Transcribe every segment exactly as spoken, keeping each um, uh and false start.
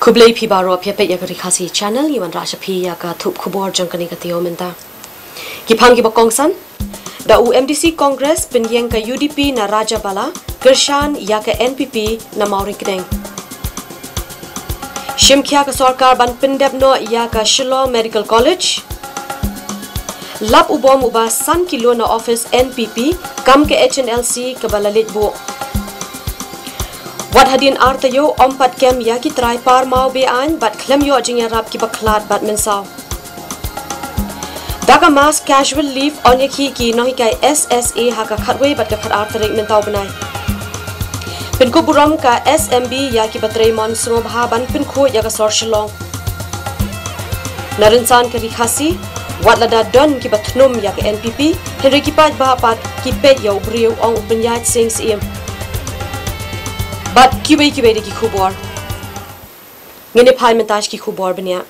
Khublei phi baroh, phi ïa peit ïa ka Ri Khasi Channel, ngi wanrah sha phi ïa ka thup khubor jong kane ka taïew mynta. Ki phang kiba kongsan. Da u MDC Congress pynïeng ka UDP na Rajabala, kyrshan ïa ka NPP na Mawryngkneng. Shim khia ka sorkar ban pyndep noh ïa ka Shillong Medical College. Lap u bom uba san kilo na office NPP, kam ka HNLC kaba la leit buh. Wat hadien ar taïew ym pat kem ïa ki trai par maw be-aiñ bad khlem ïoh jingïarap kiba khlad bad mynsaw. Da ka mass casual leave yn ïakhih ki nonghikai SSA ha ka khatwei bad ka khatar tarik mynta u bnai. Pynkup burom ka SMB ïa kiba trei mon sngewbha ban pynkhuid ïa ka sor Shillong. Na rynsan ka Ri Khasi, wat lada don kiba thnum ïa ka NPP, hynrei ki paidbah pat ki peit ïa u briew, ong u Pynïaid Sing Syiem. Bad kiwei kiwei de ki khubor. Ngin ïa phai mynta sha ki khubor bniah.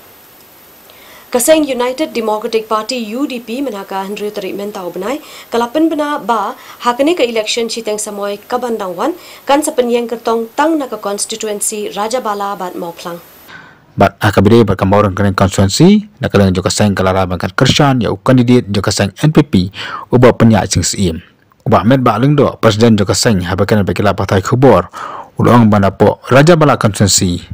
Ka seng United Democratic Party, UDP, mynta ka hynriew tarik mynta u bnai, ka la pynbna ba ha kane ka election shiteng samoi kaban dang wan, kan sa pynïeng kyrtong tang na ka constituency Rajabala bad Mawphlang. Bad ha kaba ïadei bad ka Mawryngkneng constituency, na ka liang jong ka seng ka la rai ban kan kyrshan ïa u candidate jong ka seng NPP, u Bah Pynïaid Sing Syiem. U Bah Metbah Lyngdoh, President jong ka seng, haba kren bad ki lad pathai khubor, u la ong ba napoh Rajabala constituency,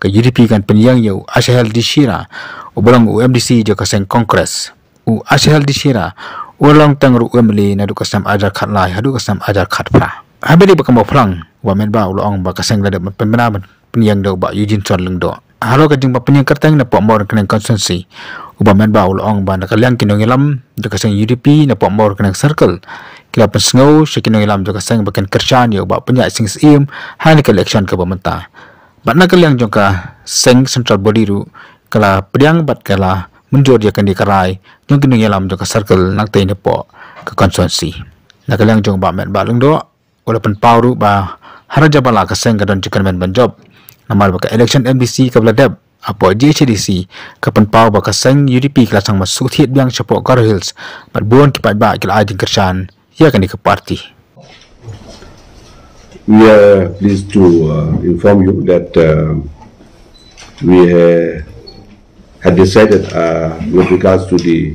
ka UDP kan pynïeng ïa u Asahel D Shira, uba long u MDC jong ka seng Congress. U Asahel D Shira u la long tang ruh u MLA naduh ka snem ar hajar khatlai haduh ka snem ar hajar khatphra. Haba ïadei bad ka Mawphlang, u Bah Metbah u la ong ba ka seng la dep pynbna ban pynïeng da u Bah Eugene Sor Lyngdoh. Halor ka jingpynïeng kyrteng napoh Mawryngkneng constituency, u Bah Metbah u la ong ba na ka liang ki nongïalam jong ka seng UDP napoh Mawryngkneng circle, ki la pynsngew sha ki nongïalam jong ka seng ba kin kyrshan ïa u Bah Pynïaid Sing Syiem ha kane ka election kaba mynta. Bad na ka liang jong ka seng central body ruh, ka la pdiang bad ka la mynjur ïa kane ka rai jong ki nongïalam jong ka circle nangtei napoh ka constituency. Na ka liang jong u Bah Metbah Lyngdoh, u la pynpaw ruh ba ha Rajabala ka seng ka don jingkyrmen ban jop. Namar ba ka election MDC kaba la dep hapoh GHADC ka pynpaw ba ka seng UDP ka la sdang ban shu thied biang shapoh Garo Hills, bad bun ki paidbah ki la ai jingkyrshan ïa kane ka party. We are pleased to uh, inform you that uh, we uh, had decided uh, with regards to the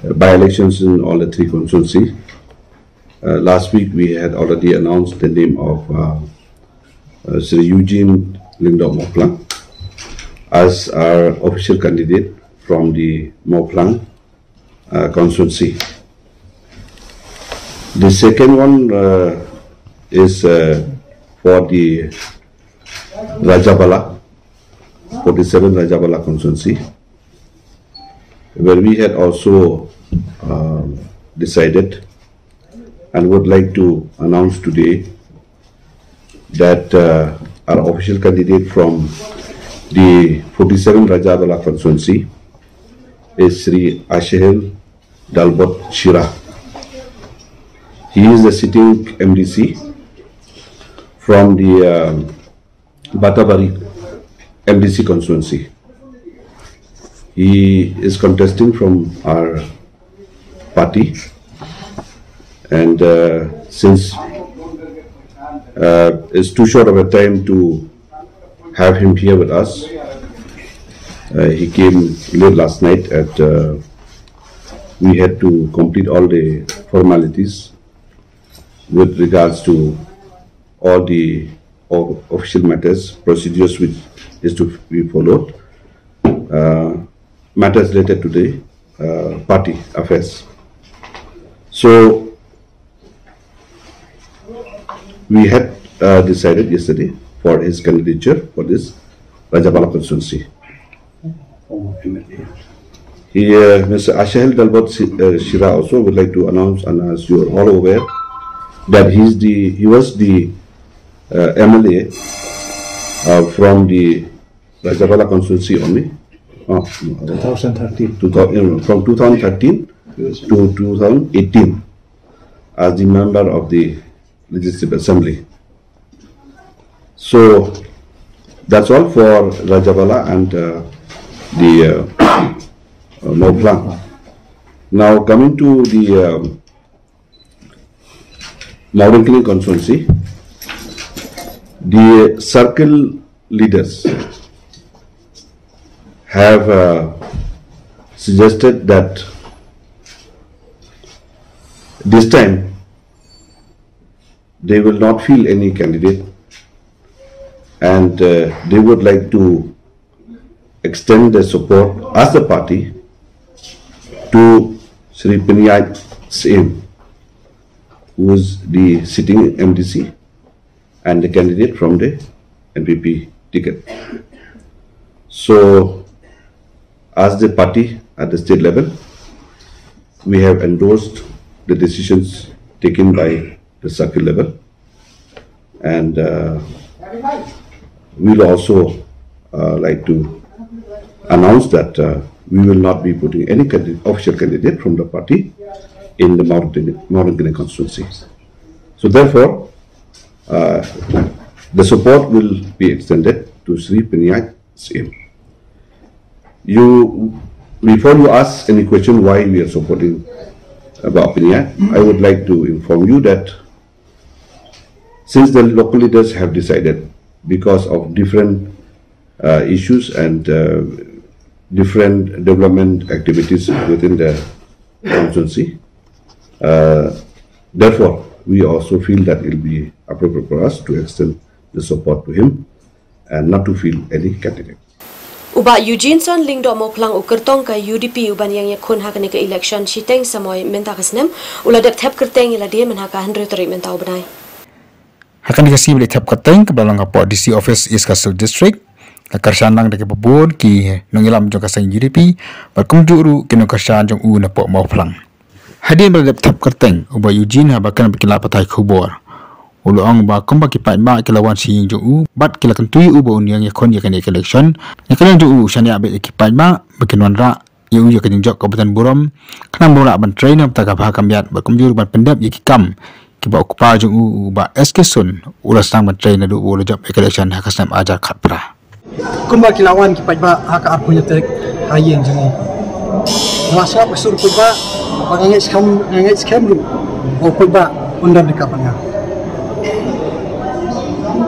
uh, by-elections in all the three constituencies. Uh, last week we had already announced the name of uh, uh, Sir Eugene Lyngdoh Mawphlang as our official candidate from the Mawphlang uh, constituency. The second one uh, is uh, for the Rajabala, forty-seven Rajabala constituency, where we had also um, decided and would like to announce today that uh, our official candidate from the forty-seven Rajabala constituency is Sri Ashahil Dalbot Shira. He is the sitting MDC from the uh, Batabari MDC constituency. He is contesting from our party, and uh, since uh, it's too short of a time to have him here with us, uh, he came late last night at uh, we had to complete all the formalities with regards to all the o- official matters, procedures which is to be followed, uh, matters related to the uh, party affairs. So we had uh, decided yesterday for his candidature for this Rajabala constituency. He, uh, Mister Ashahil Dalbot Si- uh, Shira also would like to announce, and as you are all aware, that he's the he was the uh, MLA uh, from the Rajabala constituency only. Uh, twenty thirteen. two thousand, from twenty thirteen to twenty eighteen as the member of the Legislative Assembly. So that's all for Rajabala and uh, the uh, uh, Mawphlang. Now coming to the um, Mawryngkneng constituency, the circle leaders have uh, suggested that this time they will not field any candidate, and uh, they would like to extend their support as the party to Shri Piniyat Syiem, who is the sitting M D C and the candidate from the N P P ticket. So, as the party at the state level, we have endorsed the decisions taken by the circle level, and uh, we'll also uh, like to announce that uh, we will not be putting any candidate, official candidate from the party in the Mawryngkneng, Mawryngkneng constituency. So therefore, uh, the support will be extended to Shri Piniyat Syiem. You, before you ask any question why we are supporting Bah Piniyat, I would like to inform you that since the local leaders have decided because of different uh, issues and uh, different development activities within the constituency, uh, therefore, we also feel that it will be appropriate for us to extend the support to him and not to field any candidate. U Bah Eugene Sonlyngdoh Mawphlang u kyrtong ka U D P u ban ïeng ïakhun ha kane ka election shiteng samoi mynta ka snem, u la dep thep kyrteng ïa lade mynha ka hynriew tarik mynta u bnai. Ha kane ka sngi ba la thep kyrteng kaba la long hapoh D C Office East Khasi Hills District, la kyrshan lang da kiba bun ki nongïalam jong ka seng U D P bad kumjuh ruh ki nongkyrshan jong u napoh Mawphlang. Hadien ba la dep thep kyrteng u Bah Eugene haba kren bad ki lad pathai khubor, u la ong ba kumba ki paidbah ki la wan sha ïing jong u bad ki la kyntu ïa u ba un ïeng ïakhun ïa kane ka election, na ka liang jong u u shaniah beit ïa ki paidbah ba kin wanrah ïa u ïa ka jingjop kaba don burom khnang ba u lah ban trei na ka bynta ka bha ka miat bad kumjuh ruh ban pyndep ïa ki kam kiba u kpa jong u, u Bah S K Syiem, u la sdang ban trei naduh ba u la jop ïa ka election ha ka snem ar hajar khatphra. Kumba ki la wan ki paidbah ha ka arphew hynñiew tarik ha ïing jong ngi. Nga la sngap ka sur paidbah ba nga ngeit skhem, nga ngeit skhem ruh ba u paidbah un don ryngkat bad nga.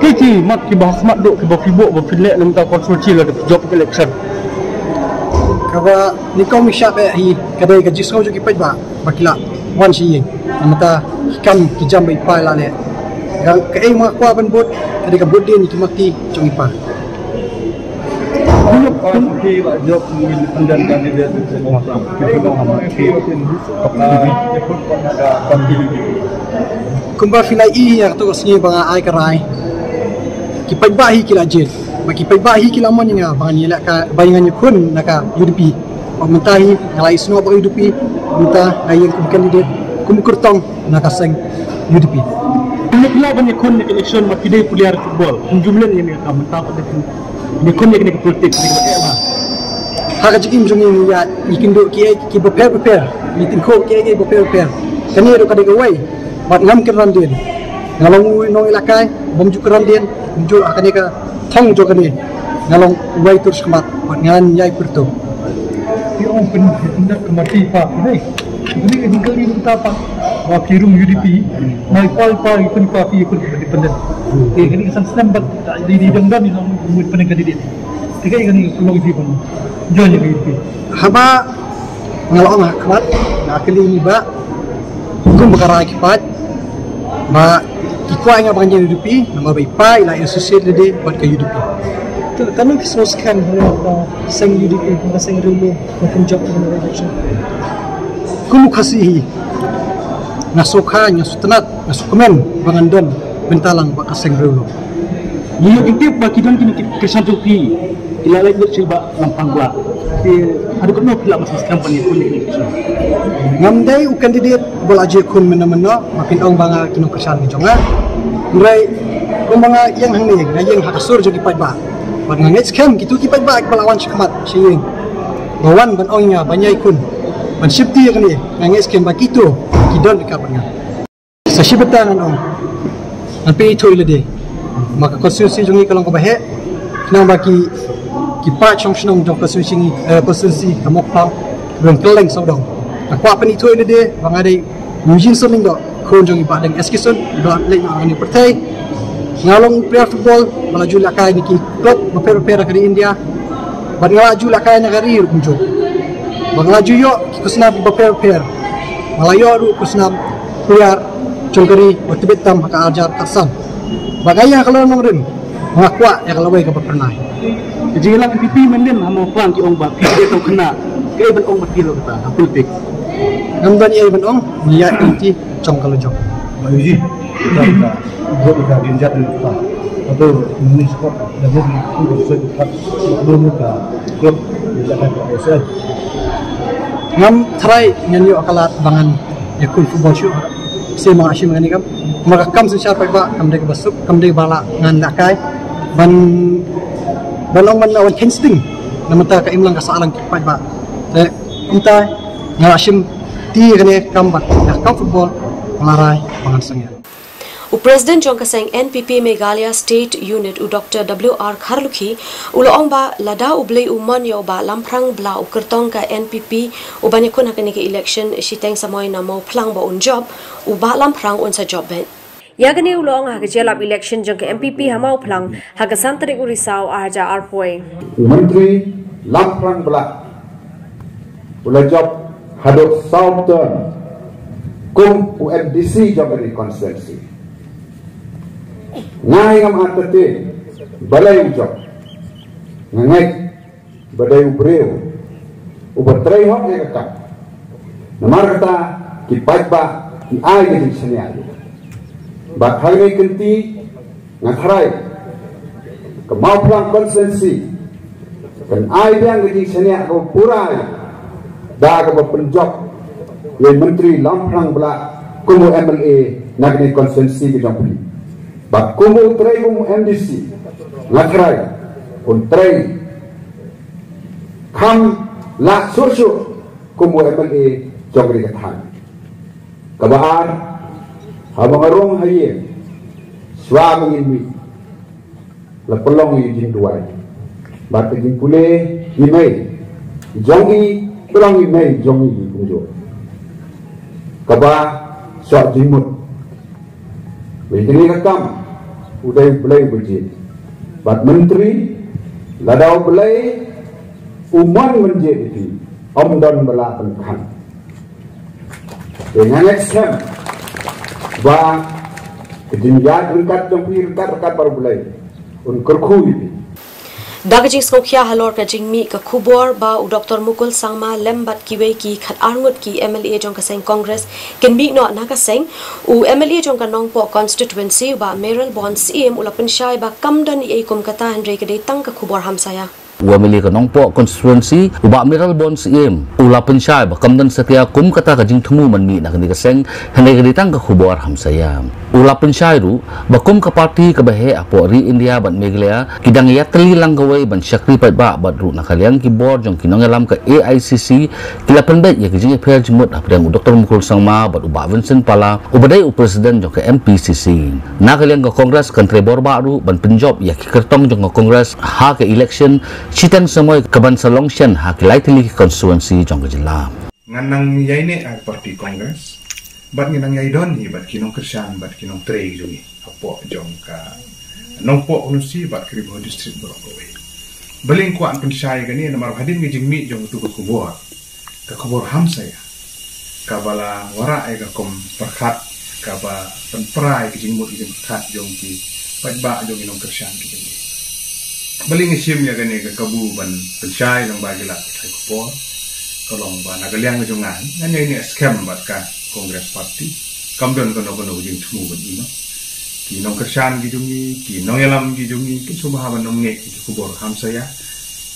Ki ki mat kiba ha khmat duh kiba phi buh ba phin leh na ka bynta constituency lada phi jop ka election. Kaba nyngkong ngi shah beit hi ka dei ka jingsngew jong ki paidbah ba ki la wan sha ïing na ka bynta ki kam ki jam ba i pa i la leh. Kaei ma nga kwah ban bud ka dei ka bud dien ïa ki mati jong i pa. Kumba phi la i ïa kato ka sngi ba nga ai ka rai, ki paidbah hi ki la jied, ba ki paidbah hi ki la mon ïa nga ba ngan ïaleh ka, ba ngan ïakhun na ka U D P. Bad mynta hi nga la isynei bad ka U D P, mynta nga ïeng kum candidate, kum kyrtong na ka seng U D P. Phi la ban ïakhun na ka election, ma phi dei player football, phin jumlen ïa me ka mynta pat da phin ïakhun ïa kane ka politics, kane ka ba eh ba. Ha ka jingim jong ngi ngi ïaid ngi kynduh kiei kiei kiba pher bapher, ngi tyngkhuh kiei kiei kiba pher bapher. Kane ruh ka dei kawei bad ngam kynran dien. Nga long u nong elakai bym ju kynran dien, kumjuh ha kane ka thong jong kane nga long uwei tur shakhmat bad ngan ïai pyrto. Ki ong pyndat ka mati pa phi dei. Phi dei ka jingkylli mynta pat ba phi rung U D P. Mai pa pa phi pyn pa phi pyn independent. Ki kani ka san snem bad di di dang dan ni long independent candidate. Ki kani kani ka long phi pyn join U D P. Haba nga la ong ha khmat nga kylli ni ba kum ba ka rai ki paid ba ki kwah ïa nga ba ngan ïeng U D P namar ba i pa i la associate lade bad ka U D P. Te tang ki sngewskhem ha ka seng U D P ka seng riewlum ba kin jop ha ka election. Kum u Khasi hi nga sngewkha, nga sngewtynnat, nga sngewkmen ba ngan don bynta lang bad ka seng riewlum. Ngi ïoh ki tip ba ki don kine ki kyrshan jong phi. Ki la leit lut sha ba Lampang Blah. Te haduh katno phi la ban sngewskhem ban ïakhun ïa kine ki election? Ngam dei u candidate ba la ju ïakhun mynno mynno ba phin ong ba nga ki nongkyrshan ki jong nga. Hynrei kumba nga ïeng hangne nga ïeng ha ka sur jong ki paidbah. Bad nga ngeit skhem kito ki paidbah kiba la wan shakhmat sha ïing ba wan ban ong ïa nga ban ïakhun ban shim ti ïa kane, nga ngeit skhem ba kito ki don ryngkat bad nga. Sa shi bynta ngan ong, ngan pynithuh ïa lade ba ka constituency jong ngi ka long kaba heh, khnang ba ki, ki paid shong shnong jong constituency ngi, eh, constituency ka Mawphlang, ruh kylleng sawdong. Nga kwah pynithuh ïa lade ba nga dei Eugene Sonlyngdoh, khun jong i Bah Deng S K Syiem, i ba la leit noh na kane ka pyrthei. Nga long player football ba la ju ïalehkai na ki club bapher bapher ha ka ri India. Bad nga la ju lehkai na ka ri ruh kumjuh. Bad nga la ju ïoh ki khusnam bapher bapher. Nga la ïoh ruh khusnam kular jong ka ri ba tbit tam ha ka ar hajar khatsan. Bad nga ïa ka lor nongrim, nga kwah ïa ka lawei kaba phyrnai. Ka jingïalang N P P mynnin ha Mawphlang ki ong ba phi dei tang khynnah. Kaei ban ong ba phi lo kata ha politics? Ngam don ei ban ong, ngi ïa ïa jong ka la jong. Ba ïa ji. Ka ka ka ka din jat din ka. Ato ni sport da ni ku ko so ka ka ka club ni ka ka ko so. Ngam tharai ngan ïoh ka lad ba ngan ïa khun football shuh. Seh ma nga shim ngan ïa kam. Ma ka kam synshar paidbah kam dei kaba suk, kam dei ba la ngan lehkai. Ban ban ong ban wan kensting. Namar ka imlang ka sahlang paidbah. Te kumta nga la shim ti kane kam bad ïa kam football, nga la rai ba ngan sngewthuh. U President jong ka seng N P P Meghalaya State Unit, u Doctor W R Kharlukhi, u la ong ba lada U Blei u mon ïa u Bah Lamphrang Blah, u kyrtong ka N P P, u ban ïakhun ha kane ka election shiteng samoi na Mawphlang ba un jop, u Bah Lamphrang un sa jop beit. Ïa kane u la ong ha ka jingïalap election jong ka N P P ha Mawphlang ha ka san tarik u Risaw ar hajar arphew. U Myntri Lamphrang Blah u la jop haduh saw term kum u M D C jong kane ka constituency. Nga ngam entertain balei u jop. Nga ngeit ba dei u briew uba trei hok ïa ka kam. Namar kata ki paidbah ki ai ka jingshaniah. Bad ha kane ka kynti nga tharai ka Mawphlang constituency kan ai biang ka jingshaniah kaba pura ïa da kaba pynjop ïa u Myntri Lamphrang Blah kum u M L A na kane ka constituency ka jong phi. Bad kum u trei kum u M D C nga tharai un trei kham lah shuh shuh kum u M L A jong kane ka thaiñ. Kaba ar, haba nga rung ha ïing shuwa ba ngin mih, la pynlong ïa ka jingduwai bad ka jingpule ïa i mei jong ngi, pynlong ïa i mei jong ngi kumjuh. Kaba sah jingmut. Ba ïa kane ka kam u dei U Blei uba jied. Bad Myntri, lada U Blei u mon mynjied ïa phi, ym don ba lah pynkhang. Te nga ngeit skhem ba ka jingïaid ryngkat jong phi ryngkat ryngkat bad U Blei un kyrkhu ïa phi. Da ka jingsngewkhia halor ka jingmih ka khubor ba u Doctor Mukul Sangma lem bad kiwei ki khatar ngut ki M L A jong ka seng Congress kin mih noh na ka seng, u M L A jong ka Nongpoh constituency, u Bah Mayralborn Syiem, u la pynshai ba kam don ei ei kum kata, hynrei ka dei tang ka khubor hamsaia. U M L A ka Nongpoh constituency, u Bah Mayralborn Syiem, u la pynshai ba kam don satia kum kata ka jingthmu ban mih na kane ka seng, hynrei ka dei tang ka khubor hamsaia. U la pynshai ruh ba kum ka party kaba heh hapoh ri India bad Meghalaya, ki dang ïatylli lang kawei ban shakri paidbah, bad ruh na ka liang ki bor jong ki nongïalam ka A I C C ki la pynbeit ïa ka jingïapher jingmut hapdeng u Doctor Mukul Sangma bad u Bah Vincent Pala uba dei u president jong ka M P C C. Na ka liang ka Congress kan trei bor bah ruh ban pynjop ïa ki kyrtong jong ka Congress ha ka election shiteng samoi kaban sa long shen ha ki lai tylli ki constituency jong ka jylla. Ngan nang ïaineh ha ka party Congress bad ngan nang ïaidon hi bad ki nongkyrshan bad ki nongtrei jong ngi hapoh jong ka Nongpoh constituency bad ka Ri Bhoi District baroh kawei. Balei nga kwah pynshai kane, namar hadien ka jingmih jong katu ka khubor, ka khubor hamsaia kaba la wanrah ïa ka kum pyrkhat kaba pynpra ïa ka jingmut ka jingpyrkhat jong ki paidbah jong ki nongkyrshan ki jong ngi. Balei nga shim ïa kane ka kabu ban pynshai lyngba ki lad pathai khubor? Ka long ba na ka liang ka jong nga, ngan ïaineh skhem bad ka Congress Party. Kam don kano kano ka jingthmu ban ïehnoh. Ki nongkyrshan ki jong ngi, ki nongïalam ki jong ngi kin sngewbha ban ym ngeit ïa ki khubor hamsaia.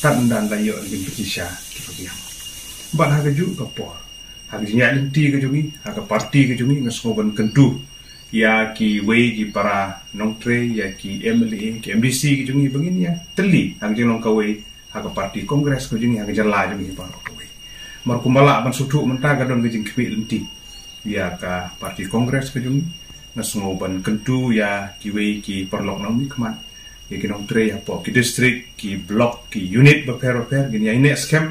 Tad ynda la ïoh ki jingpynshisha kiba biang. Bad ha kajuh ka por, ha ka jingïaid lynti ka jong ngi, ha ka party ka jong ngi, nga sngew ban kyntu ïa kiwei ki para nongtrei, ïa ki M L A, ki M D C ki jong ngi ba ngin ïatylli ha ka jinglong kawei ha ka party Congress ka jong ngi, ha ka jylla jong ngi baroh kawei. Namar kumba lah ban sngewthuh mynta ka don ka jingkhmih lynti ïa ka party Congress ka jong ngi. Nga sngew ban kyntu ïa kiwei ki paralok nongmihkhmat, ïa ki nongtrei hapoh ki district, ki block, ki unit bapher bapher, ngin ïaineh skhem.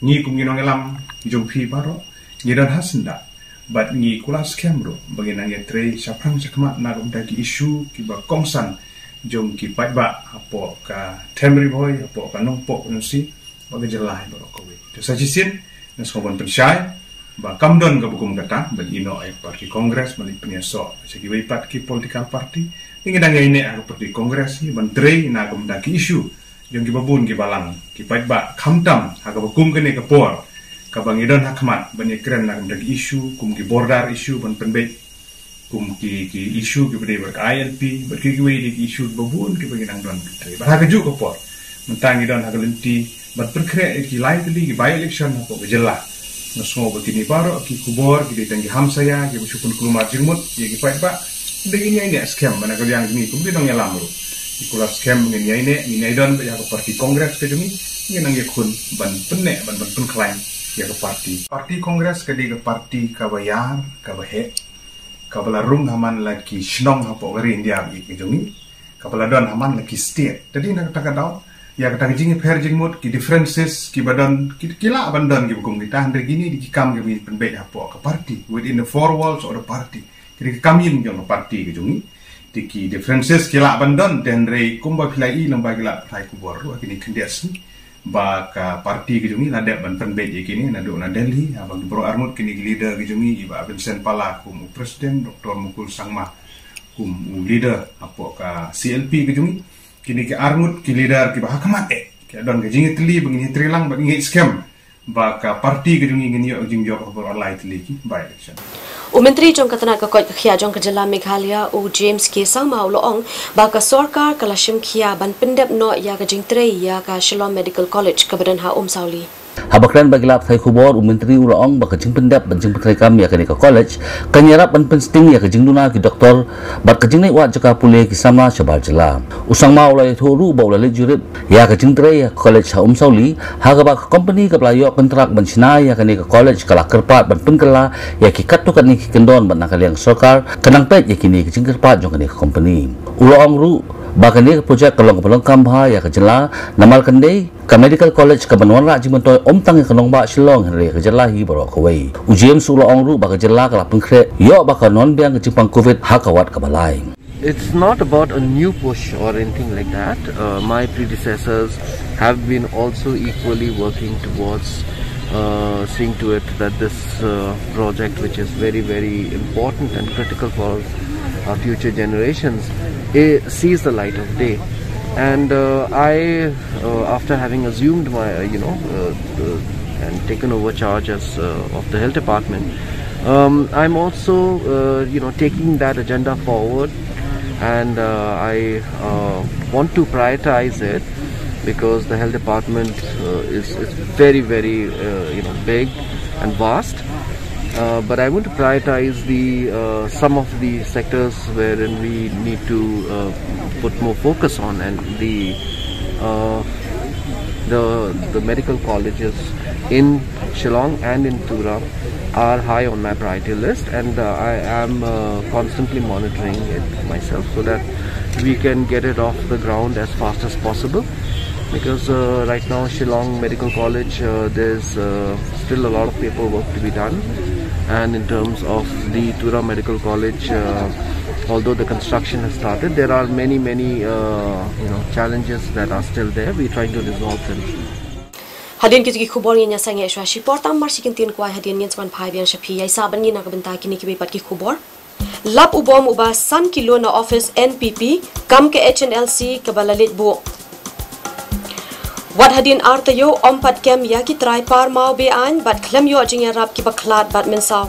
Ngi kum ki nongïalam jong phi baroh, ngi don ha syndah bad ngi kular skhem ruh ba ngin nang ïatrei shaphrang shakhmat na ka bynta ki issue kiba kongsan jong ki paidbah hapoh ka Them Ri Bhoi, hapoh ka Nongpoh constituency. bad ka jylla hi baroh kawei. Te sa shisien nga sngew ban pynshai ba kam don kaba kum kata ban ïehnoh ïa ka party Congress ban leit pynïasoh sha kiwei pat ki political party. Ngi dang ïaineh ha ka party Congress hi ban trei na ka bynta ki issue jong kiba bun ki balang ki paidbah, khamtam ha kaba kum kane ka por kaba ngi don ha khmat ban ïakren na ka bynta ki issue kum ki border issue ban pynbeit, kum ki, ki issue kiba dei bad ka I L P bad ki kiwei de ki issue kiba bun kiba ngi dang don ki trei. Bad ha kajuh ka por mynta ngi don ha ka lynti ban pynkhreh ïa ki lai tylli ki by election hapoh ka jylla. Nga sngew ba kine baroh ki khubor ki dei tang ki hamsaia kiba shu pynkulmar jingmut ïa ki paidbah. Dei ngi ïaineh skhem ba na ka liang jong ngi kumba ngi nongïalam ruh, ngi kular skhem ba ngin ïaineh, ngin ïaidon bad ïa ka party Congress ka jong ngi. Ngin nang ïakhun ban pynneh, ban, ban pynkhlaiñ ïa ka party. Party Congress ka dei ka party kaba ïar, kaba heh, kaba la rung ha man la ki shnong hapoh ka ri India bad ka jong ngi, kaba la don ha man la ki state. Te dei na kata ka daw ïa kata ka jingïapher jingmut, ki differences kiba don, ki, ki lah ban don kiba kum kita, hynrei kine dei ki kam kiba ngi pynbeit hapoh ka party, within the four walls of the party. Ki dei ki kam ïing jong ka party ka jong ngi. Te ki differences ki lah ban don, te hynrei kumba phi la ïohi lyngba ki lad pathai khubor ruh ha kine ki khyndiat sngi ba ka party ka jong ngi la dep ban pynbeit ïa kine naduh na Delhi, haba ki baroh arngut kine ki leader ki jong ngi, i Bah Vincent Pala kum u president, Doctor Mukul Sangma kum u leader hapoh ka C L P ka jong ngi. Kine ki arngut ki leader kiba ha khmat eh ki don ka jingïatylli ba ngin ïatrei lang bad ngi ngeit skhem ba ka party ka jong ngi ngin ïoh jingjop ha baroh lai tylli ki by election. U Myntri jong ka tnat ka koit ka khiah jong ka jylla Meghalaya, u James K Sangma, u la ong ba ka sorkar ka la shim khia ban pyndep noh ïa ka jingtrei ïa ka Shillong Medical College kaba don ha Umsawli. Haba kren bad ki lad pathai khubor, u Myntri u la ong ba ka jingpyndep bad jingpyntreikam ïa kane ka college kan ïarap ban pynsting ïa ka jingduna ki doktor bad ka jingleit wad jaka pule ki samla shabar jylla. U Sangma u la ïathuh ruh ba u la leit jurip ïa ka jingtrei ïa ka college ha Umsawli, ha kaba ka company kaba la ïoh kontrak ban shna ïa kane ka college ka la kyrpad ban pynkylla ïa ki katto katne ki kyndon bad na ka liang sorkar ka nang peit ïa kine ki jingkyrpad jong kane ka company. U la ong ruh ba kane ka project ka long kaba long kam bha ïa ka jylla, namar kan dei ka medical college kaban wanrah jingmyntoi ym tang ïa ka nongbah Shillong hynrei ïa ka jylla hi baroh kawei. U James u la ong ruh ba ka jylla ka la pynkhreh ïoh ba kan wan biang ka jingpang covid ha ka wat kaba lai. It's not about a new push or anything like that. Uh, my predecessors have been also equally working towards uh, seeing to it that this uh, project, which is very, very important and critical for our future generations, it sees the light of day. And uh, I, uh, after having assumed my, uh, you know, uh, uh, and taken over charge as uh, of the health department, um, I'm also, uh, you know, taking that agenda forward, and uh, I uh, want to prioritize it because the health department uh, is, is very, very, uh, you know, big and vast. Uh, but I want to prioritize the uh, some of the sectors wherein we need to uh, put more focus on, and the uh, the the medical colleges in Shillong and in Tura are high on my priority list, and uh, I am uh, constantly monitoring it myself so that we can get it off the ground as fast as possible. Because uh, right now, Shillong Medical College, uh, there's uh, still a lot of paperwork to be done, and in terms of the Tura Medical College, uh, although the construction has started, there are many, many uh, you know, challenges that are still there. We're trying to resolve them. Hadien kito ki khubor ngin ïa sangeh shuwa shipor, tang mar shi kyntien kwai hadien ngin sa wan phai biang sha phi. Ïa sa ban ngin na ka bynta kine kiwei pat ki khubor. Lap u bom uba san kilo na office N P P kam ka H N L C kaba la leit buh. Wat hadien ar taïew ym pat kem ïa ki trai par maw be-aiñ bad khlem ïoh jingïarap kiba khlad bad mynsaw.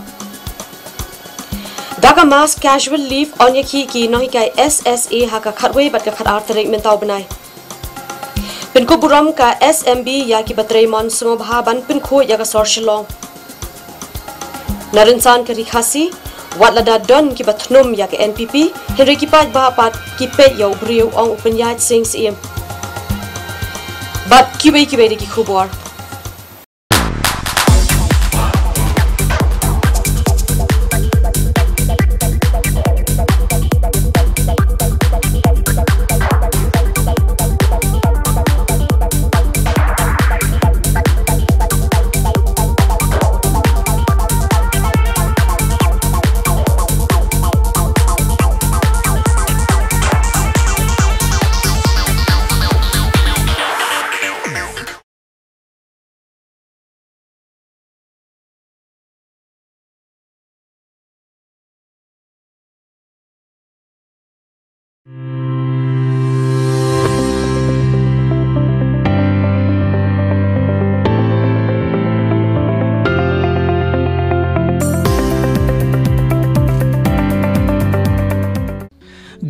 Da ka mass casual leave yn ïakhih ki nonghikai S S A ha ka khatwei bad ka khatar tarik mynta u bnai. Pynkup burom ka S M B ïa kiba trei mon sngewbha ban pynkhuid ïa ka sor Shillong. Na rynsan ka Ri Khasi, wat lada don kiba thnum ïa ka N P P, hynrei ki paidbah pat ki peit ïa u briew, ong u Pynïaid Sing Syiem. Bad kiwei kiwei de ki khubor.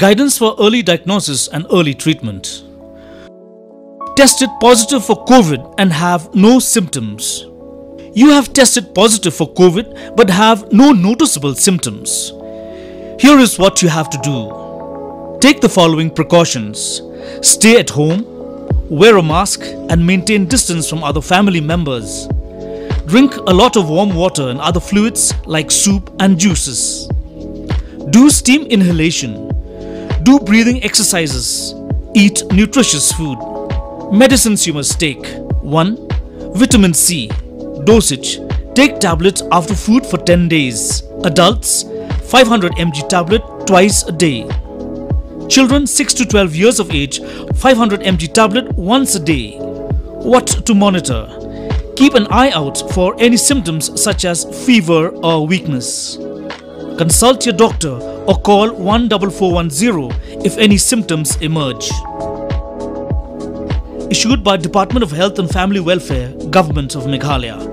Guidance for early diagnosis and early treatment. Tested positive for COVID and have no symptoms. You have tested positive for COVID but have no noticeable symptoms. Here is what you have to do. Take the following precautions. Stay at home, wear a mask, and maintain distance from other family members. Drink a lot of warm water and other fluids like soup and juices. Do steam inhalation. Do breathing exercises. Eat nutritious food. Medicines you must take. One. Vitamin C. Dosage. Take tablets after food for ten days. Adults, five hundred M G tablet twice a day. Children six to twelve years of age, five hundred M G tablet once a day. What to monitor? Keep an eye out for any symptoms such as fever or weakness. Consult your doctor or call one double four one zero if any symptoms emerge. Issued by Department of Health and Family Welfare, Government of Meghalaya.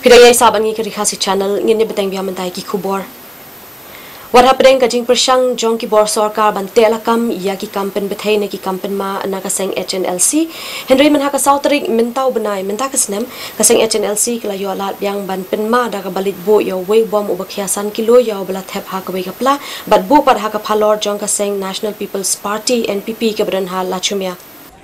Phi dang ïai sah bad ngi ka Ri Khasi Channel, ngin ïa bteng biang mynta ïa ki khubor. Wat hapdeng ka jingpyrshang jong ki bor sorkar ban teh lakam ïa ki kam pynbthei ne ki kam pynma na ka seng H N L C, hynrei mynha ka saw tarik mynta u bnai mynta ka snem, ka seng H N L C ka la ïoh lad biang ban pynma da kaba leit buh ïa uwei u bom uba khia san kilo ïa uba la thep ha kawei ka pla bad buh pat ha ka phalor jong ka seng National People's Party, N P P, kaba don ha Lachumia.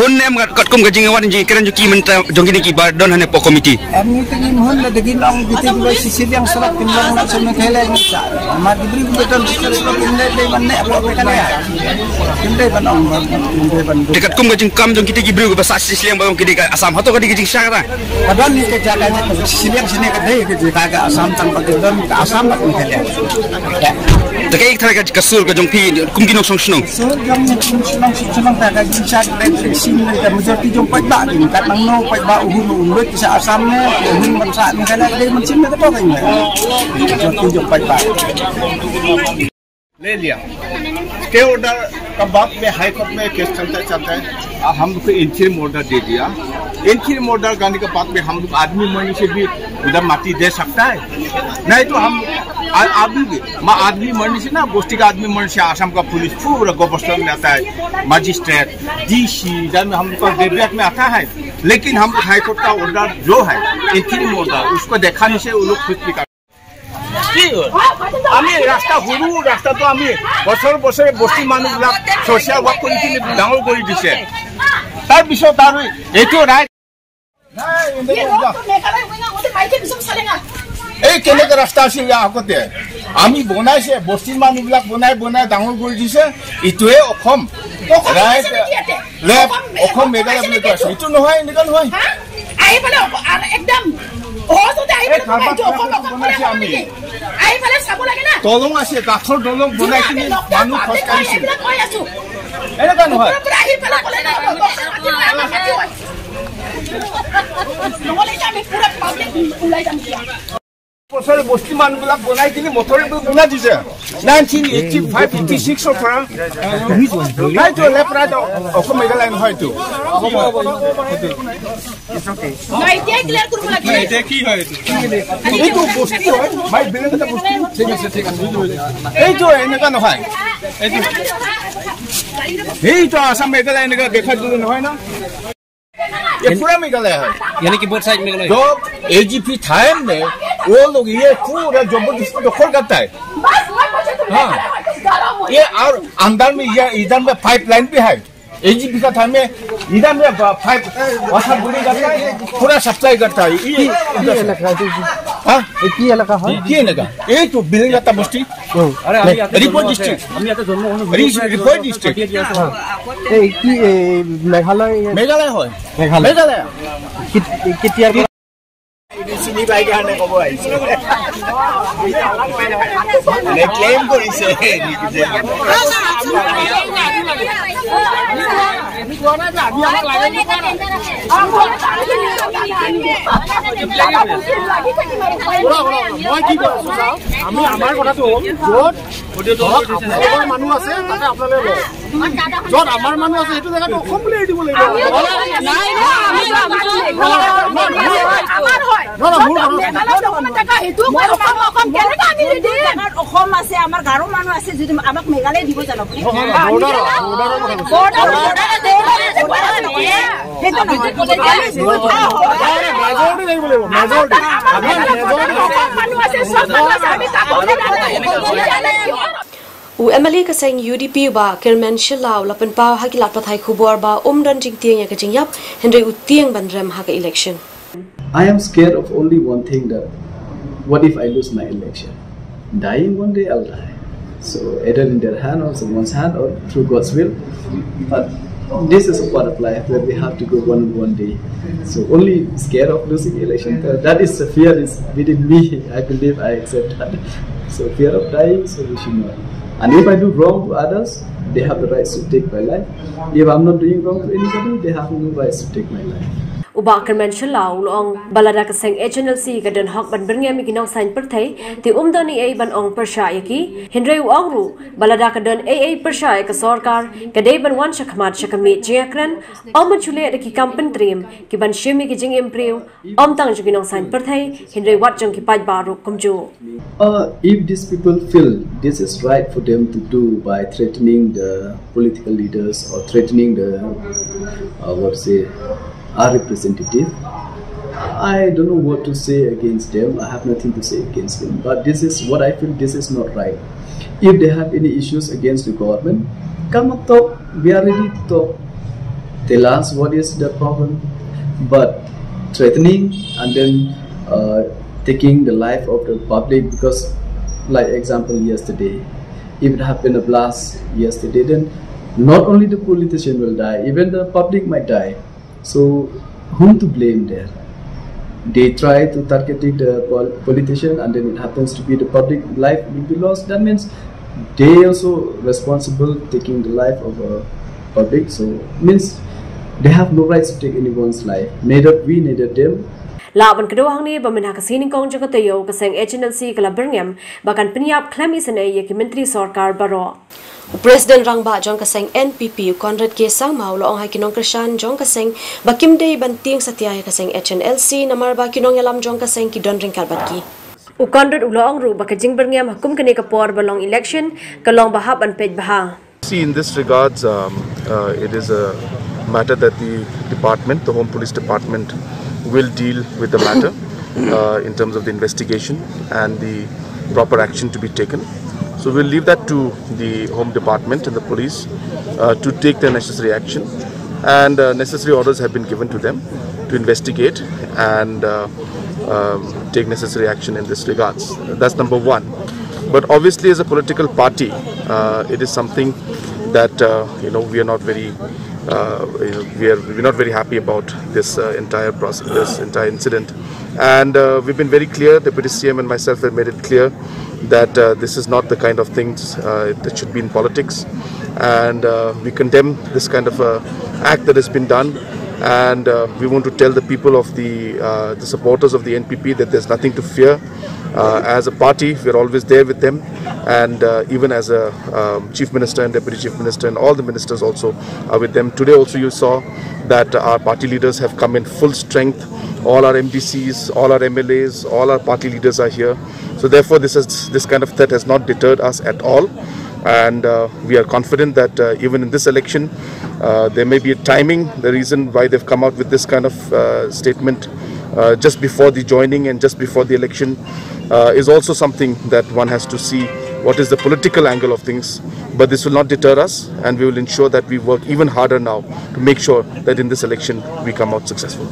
hun ne em katkum ka jingwan jingkren jong ki mynta jong kine kiba don hangne hapoh committee. Em ngi te ngim hun la da ki long ki te kiba shisha liang surok kim long na sha Meghalaya ngi sa. Namar ki briew kiba don shisha surok kim leh dei ban neh hapoh Meghalaya. Kim dei ban ong ban, kim dei ban. Te katkum ka jingkam jong kite ki briew kiba sah shisha liang ba ong ki dei ka Assam, hato ka dei ka jingshisha kata? Ka don hi ka jaka jong shisha liang shane ka dei ka jaka ka Assam tang ba ki don ka Assam bad Meghalaya. Te kaei kata ka, ka sur ka jong phi kum ki nongshong shnong? Sur jong ngi kum shnong shnong ta ka jingshad leh shisha liang ka majority jong paidbah ki kat nangno paidbah u hun u lut sha Assam ne u hun ban sah ne ka leh dei ban shim ne ka to ka ne. Majority jong paidbah. ले लिया। Stay order का बाद में high court में केस चलता चलता है। आ, हम लोग को इंटरिम ऑर्डर दे दिया। इंटरिम ऑर्डर आने के बाद में हम लोग आदमी मरने से भी उधर माटी दे सकता है, नहीं तो हम आ, अभी भी मैं आदमी मरने से ना, बस्ती का आदमी मरने से आसाम का पुलिस पूरा गवर्नर में आता है, मजिस्ट्रेट, डीसी, इधर में हम लोग का डेब्याक में आता है। लेकिन हम लोग हाई कोर्ट का ऑर्डर जो है, इंटरिम ऑर्डर, उसको देखाने से वो लोग खुश भी कर কি হয়? আমি ৰাস্তা সৰু ৰাস্তাটো আমি বছৰ বছৰে বস্তি মানুহবিলাক ছ'চিয়েল ৱৰ্ক কৰি কিনে ডাঙৰ কৰি দিছে। তাৰ পিছত আৰু এইটো ৰাইট এই কেনেকে ৰাস্তা আছিল ইয়াৰ আগতে? আমি বনাইছে, বস্তিৰ মানুহবিলাক বনাই বনাই ডাঙৰ কৰি দিছে। এইটোৱে অসম। ৰাইট। লেফ্ট, অসম, অসম, মেঘালয় বুলি কৈ আছে। এইটো নহয়, এনেকুৱা নহয়। হা? আহি পেলাই অক-, আ-, একদম সহজতে আহি এই পেলাই কাৰোবাৰ এইটো অসম, কাৰোবাৰ অসম বনাইছে বুলি আমি। আহি পেলাই চাব লাগে না। দলং আছে, কাঠৰ দলং বনাই কিনে মানুহ খোজ কাঢ়িছে। এইবিলাক কৈ আছো। এনেকুৱা নহয়। ওপৰৰ পৰা আহি পেলাই ক'লে নাই, অসম মাটি হয়, আমাৰ মাটি হয়। ওচৰৰ বস্তি মানুহবিলাক বনাই কিনি মটৰে বনাই দিছে। নাইনটিন এইটি ফাইভ এইটি ছিক্সৰ পৰা। নাইতো, লেপৰা অসম মেঘালয় নহয় এইটো। এইটো বস্তি হয়, মাই বেলেগ এটা বস্তি। ঠিক আছে, ঠিক আছে। এইটো এনেকুৱা নহয়। এইটো, এইটো আছাম মেঘালয় এনেকুৱা দেখাত দিলে নহয় ন? ये पूरा मेघालय है। यानी कि बोथ साइड मेघालय। जो एजीपी था हमने, वो लोग ये पूरा जबरदस्ती दखल करता है। हाँ। ये और अंदर में, ये इधर में पाइपलाइन भी है। एजीपी का था में, इधर में पाइप, वाटर बोरिंग करता है, पूरा सप्लाई करता है। ये, ये इधर से। हाँ? ये की इलाका है? ये इलाका। এই তো বেলেংগাটা বস্তি। হুম। Report district. ৰি-, ৰিপৰ্ট ডিষ্ট্ৰিক্ট। এই কি, এই মেঘালয়? মেঘালয় হয়। মেঘালয়। মেঘালয়। কেত-, কেতিয়াৰ পৰা? চিনি পাই কাৰণে ক'ব আহিছে। মানে ক্লেইম কৰিছে। শুনা, শুনা, মই কি কৈ আছো চাওক, আমি আমাৰ কথাটো হ'ল, য'ত ধৰক আপোনালোকৰ মানুহ আছে, তাতে আপোনালোকে লওক। য'ত আমাৰ মানুহ আছে, সেইটো জেগাত অসম বুলি এৰি দিব লাগিব। নাই, নাই, আমি নহয়, নহয়, মোৰ কথা। মেঘালয় অসম আছে, আমাৰ গাৰো মানুহ আছে, যদি আমাক মেঘালয় দিব জানো আপুনি? বৰ্ডাৰ, বৰ্ডাৰৰ কথা কৈছো। Border, border, border, border, border, border, majority থাকিব লাগিব, মেজৰিটি। আমাৰ মেজৰিটি। মানুহ আছে, চব মানুহ আছে, আমি কাকো মেঘালয় দিব জানো? U MLA ka seng UDP u Bah Kyrmen Shylla u la pynpaw ha ki lad pathai khubor ba um don jingtieng ïa ka jingïap, hynrei u tieng ban rem ha ka election. I am scared of only one thing, that what if I lose my election? Dying one day, I'll die. So either in their hand or someone's hand or through God's will. But this is a part of life where we have to go one one day. So only scared of losing election, uh, that is the fear is within me. I believe I accept that. So fear of dying, so we should not. And if I do wrong to others, they have the rights to take my life. If I'm not doing wrong to anybody, they have no rights to take my life. U Bah Kyrmen Shylla u la ong ba lada ka seng HNLC ka don hok ban byrngem ïa ki nongsaiñ pyrthei, te um don ei ei ban ong pyrshah ïa ki. Hynrei u ong ruh ba lada ka don ei ei pyrshah ïa ka sorkar, ka dei ban wan shakhmat sha ka miej jingïakren, ym ban shu leh da ki kam pyntriem, ki ban shim ïa ki jingim briew, ym tang jong ki nongsaiñ pyrthei, hynrei wat jong ki paidbah ruh kumjuh. Uh, if these people feel this is right for them to do by threatening the political leaders or threatening the, uh, what say, our representative, I don't know what to say against them. I have nothing to say against them. But this is what I feel, this is not right. If they have any issues against the government, come and talk. We are ready to talk. Tell us what is the problem. But threatening and then, uh, taking the life of the public, because, like, example, yesterday, if it happened a blast yesterday, then not only the politician will die, even the public might die. So whom to blame there? They try to targeting the pol-, politician, and then it happens to be the public life will be lost. That means they also responsible taking the life of a public. So means they have no rights to take anyone's life, neither we, neither them. Lah ban kdew hangne ba mynha ka sngi nyngkong jong ka taïew ka seng HNLC ka la byrngem ba kan pynïap khlem isynei ïa ki myntri sorkar baroh. U President Rangbah jong ka seng NPP u Conrad K Sangma u la ong ha ki nongkyrshan jong ka seng ba kim dei ban tieng satia ïa ka seng HNLC namar ba ki nongïalam jong ka seng ki don ryngkat bad ki. U Conrad u la ong ruh ba ka jingbyrngem ha kum kane ka por ba long election ka long ba hap ban peit bha. See, in this regards, um, uh, it is a matter that the department, the Home Police Department, will deal with the matter, uh, in terms of the investigation and the proper action to be taken. So we'll leave that to the Home Department and the police, uh, to take the necessary action. And, uh, necessary orders have been given to them to investigate and, uh, um, take necessary action in this regards. That's number one. But obviously, as a political party, uh, it is something that, uh, you know, we are not very, uh, you know, we are, we're not very happy about this, uh, entire process, this entire incident. And, uh, we've been very clear, Deputy C M and myself have made it clear that, uh, this is not the kind of things, uh, that should be in politics. And, uh, we condemn this kind of, uh, act that has been done. And uh, we want to tell the people of the uh, the supporters of the N P P that there's nothing to fear. Uh, as a party, we're always there with them, and uh, even as a um, chief minister and deputy chief minister, and all the ministers also are with them. Today, also you saw that our party leaders have come in full strength. All our M D Cs, all our M L As, all our party leaders are here. So therefore, this has this kind of threat has not deterred us at all, and uh, we are confident that uh, even in this election, uh, there may be a timing, the reason why they've come out with this kind of uh, statement uh, just before the joining and just before the election uh, is also something that one has to see what is the political angle of things. But this will not deter us, and we will ensure that we work even harder now to make sure that in this election we come out successful.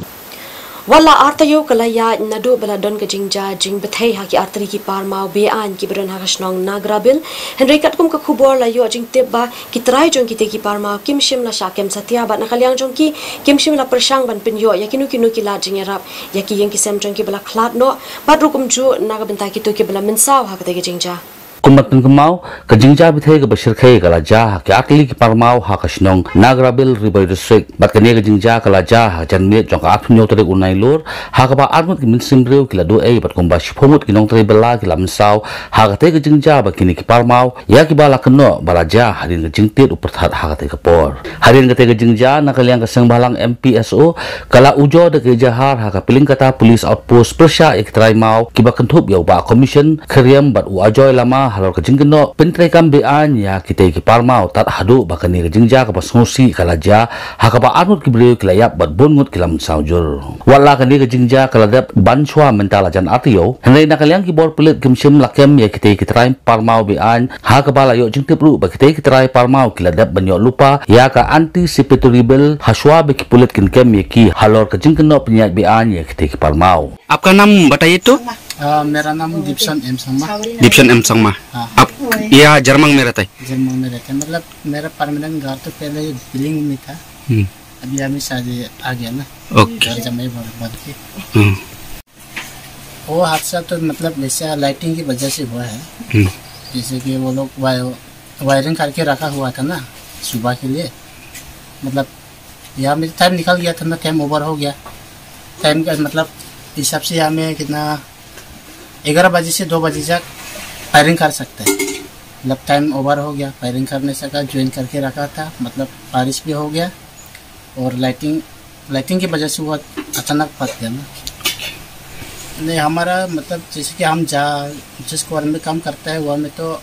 Wat la ar taïew ka la ïaid naduh ba la don ka jingjia jingbthei ha ki artylli ki parmaw be-aiñ kiba don ha ka shnong Nagrabil, hynrei katkum ka khubor la ïoh jingtip ba ki trai jong kitei ki parmaw kim shym la shah kem satia bad na ka liang jong ki kim shym la pyrshang ban pynïoh ïa kino kino ki lad jingïarap ïa ki ïing ki sem jong ki ba la khlad noh bad ruh kumjuh na ka bynta kito kiba la mynsaw ha katei ka jingjia. Kum ban pynkynmaw, ka jingjia bthei kaba shyrkhei ka la jia ha ki artylli ki parmaw ha ka shnong Nagrabil, Ri Bhoi District. Bad kane ka jingjia ka la jia ha ka janmiet jong ka arphew hynñiew tarik u Nailur, ha kaba arngut ki mynsiem briew ki la duh ei bad kumba shiphew ngut ki nongtrei bylla ki la mynsaw ha katei ka jingjia bad kine ki parmaw ïa kiba la kynnoh ba la jia hadien ka jingtied u pyrthat ha katei ka por. Hadien katei ka jingjia, na ka liang ka sengbhalang M P S O ka la ujor da ka ejahar ha ka Pyllinkata Police Outpost pyrshah ïa ki trai maw kiba kynthup ïa u Bah Commission Khyriam bad u Ajoy Lama halor ka jingkynnoh pyntreikam be-aiñ ïa kitei ki parmaw tad haduh ba kane ka jingjia kaba sngewsih ka la jia ha kaba arngut ki briew ki la ïap bad bun ngut ki la mynsaw jur. Wat la kane ka jingjia ka la dep ban shuwa mynta la jan ar taïew, hynrei na ka liang ki bor pulit kim shym la kem ïa kitei ki trai parmaw be-aiñ, ha kaba la ïoh jingtip ruh ba kitei ki trai parmaw ki la dep ban ïoh lypa ïa ka anticipatory bail ha shuwa ba ki pulit kin kem ïa ki halor ka jingkynnoh pynïaid be-aiñ ïa kitei ki parmaw. आपका नाम बताइए तो। आ, मेरा नाम दीपसन एम संगमा। दीपसन एम संगमा। हाँ। आप यहाँ जरमंग में रहता है? जरमंग में रहता है, मतलब मेरा परमानेंट घर तो पहले बिलिंग में था। हम्म, अभी हमें शादी आ गया ना। ओके। घर जमाई बन बन के। हम्म, वो हादसा तो मतलब वैसे लाइटिंग की वजह से हुआ है। हम्म, जैसे कि वो लोग वाय, वायरिंग करके रखा हुआ था ना सुबह के लिए, मतलब यहाँ में टाइम निकल गया था ना, टाइम ओवर हो गया। टाइम का मतलब हिसाब से यहाँ में कितना ग्यारह बजे से दो बजे तक फायरिंग कर सकते हैं। मतलब टाइम ओवर हो गया, फायरिंग करने से का ज्वाइन करके रखा था, मतलब बारिश भी हो गया और लाइटिंग लाइटिंग की वजह से वो अचानक फट गया ना। नहीं, हमारा मतलब जैसे कि हम जा जिस क्वार्टर में काम करता है वहाँ में तो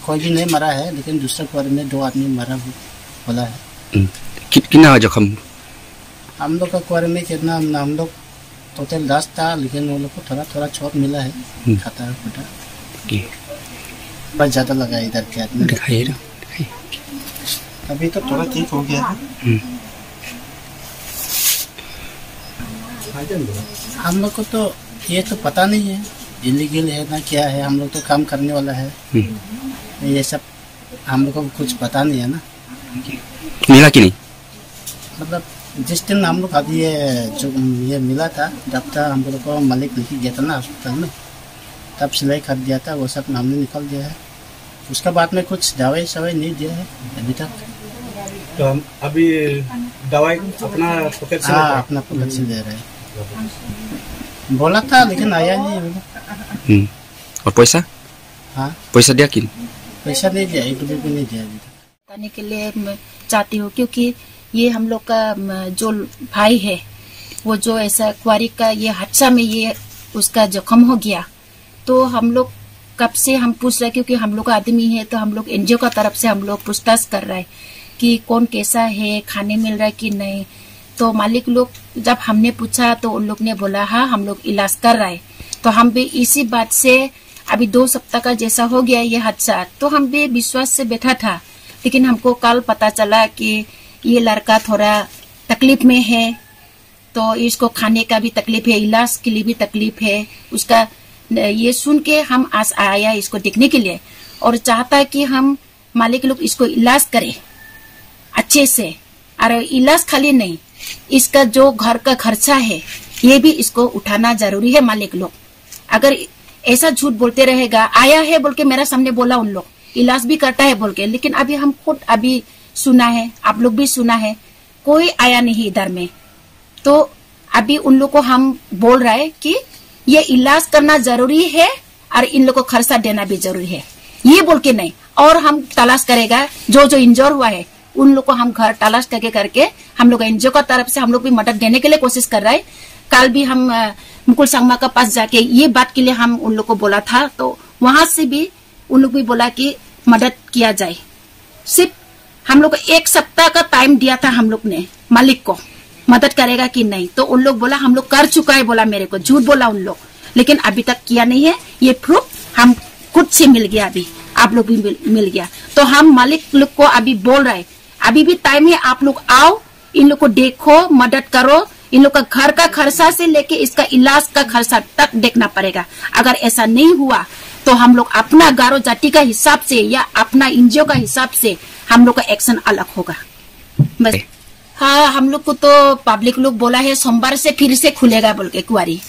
कोई भी नहीं मरा है, लेकिन दूसरा क्वार्टर में दो आदमी मरा हु- बोला है। हम्म। कि, कितना जख्म? हम लोग का क्वार्टर में कितना हम लोग टोटल दस था, लेकिन वो लोग को थोड़ा थोड़ा चोट मिला है, हम्म। खाता फटा। कि बस ज़्यादा लगा है इधर के आदमी। दिखाइए ना। अभी तो थोड़ा ठीक हो गया है। हम्म, हम लोग को तो ये तो पता नहीं है, इलीगल है ना क्या है, हम लोग तो काम करने वाला है। हम्म। ये सब हम लोग को कुछ पता नहीं है ना। मिला कि नहीं? मतलब जिस दिन हम लोग अभी ये जो ये मिला था, जब तक हम लोग को मालिक लेके गया था ना हॉस्पिटल में, तब सिलाई कर दिया था, वो सब हमने निकाल दिया है। उसके बाद में कुछ दवाई सवाई नहीं दिया है अभी तक। तो हम अभी दवाई अपना पॉकेट से हाँ, लेते हैं। अपना पॉकेट से ले रहे हैं। बोला था लेकिन आया नहीं अभी तक। हम्म। और पैसा? हाँ, पैसा दिया कि नहीं? पैसा नहीं दिया, एक रुपये भी नहीं दिया अभी तक। बताने के लिए मैं चाहती हूँ, क्योंकि ये हम लोग का, म, जो भाई है, वो जो ऐसा क्वारी का ये हादसा में ये उसका जख्म हो गया, तो हम लोग कब से हम पूछ रहे, क्योंकि हम लोग का आदमी है, तो हम लोग एनजीओ का तरफ से हम लोग पूछताछ कर रहा है कि कौन कैसा है, खाने मिल रहा है कि नहीं। तो मालिक लोग, जब हमने पूछा, तो उन लोग ने बोला, "हाँ, हम लोग इलाज कर रहा है।" तो हम भी इसी बात से, अभी दो सप्ताह का जैसा हो गया ये हादसा, तो हम भी विश्वास से बैठा था, लेकिन हमको कल पता चला कि ये लड़का थोड़ा तकलीफ में है, तो इसको खाने का भी तकलीफ है, इलाज के लिए भी तकलीफ है उसका। ये सुन के हम आज आया इसको देखने के लिए और चाहता है कि हम मालिक लोग इसको इलाज करें अच्छे से। और इलाज खाली नहीं, इसका जो घर का खर्चा है, ये भी इसको उठाना जरूरी है मालिक लोग। अगर ऐसा झूठ बोलते रहेगा, आया है बोल के मेरा सामने बोला उन लोग, इलाज भी करता है बोल के, लेकिन अभी हम खुद अभी सुना है, आप लोग भी सुना है, कोई आया नहीं इधर में। तो अभी उन लोग को हम बोल रहा है कि ये इलाज करना जरूरी है और इन लोग को खर्चा देना भी जरूरी है, ये बोल के नहीं। और हम तलाश करेगा, जो जो इंजोर हुआ है उन लोग को हम घर तलाश करके करके हम लोग एनजीओ का तरफ से हम लोग भी मदद देने के लिए कोशिश कर रहा है। कल भी हम अ, मुकुल संगमा का पास जाके ये बात के लिए हम उन लोग को बोला था, तो वहां से भी उन लोग भी बोला कि मदद किया जाए। सिर्फ हम लोग को एक सप्ताह का टाइम दिया था हम लोग ने मालिक को, मदद करेगा कि नहीं। तो उन लोग बोला हम लोग कर चुका है, बोला मेरे को, झूठ बोला उन लोग, लेकिन अभी तक किया नहीं है। ये प्रूफ हम खुद से मिल गया, अभी आप लोग भी मिल, मिल गया। तो हम मालिक लोग को अभी बोल रहे हैं, अभी भी टाइम है, आप लोग आओ, इन लोग को देखो, मदद करो। इन लोग का घर का खर्चा से लेके इसका इलाज का खर्चा तक देखना पड़ेगा। अगर ऐसा नहीं हुआ तो हम लोग अपना गारो जाति का हिसाब से या अपना एनजीओ का हिसाब से हम लोग का एक्शन अलग होगा। बस। हाँ, हम लोग को तो पब्लिक लोग बोला है सोमवार से फिर से खुलेगा बोल के कुआरी।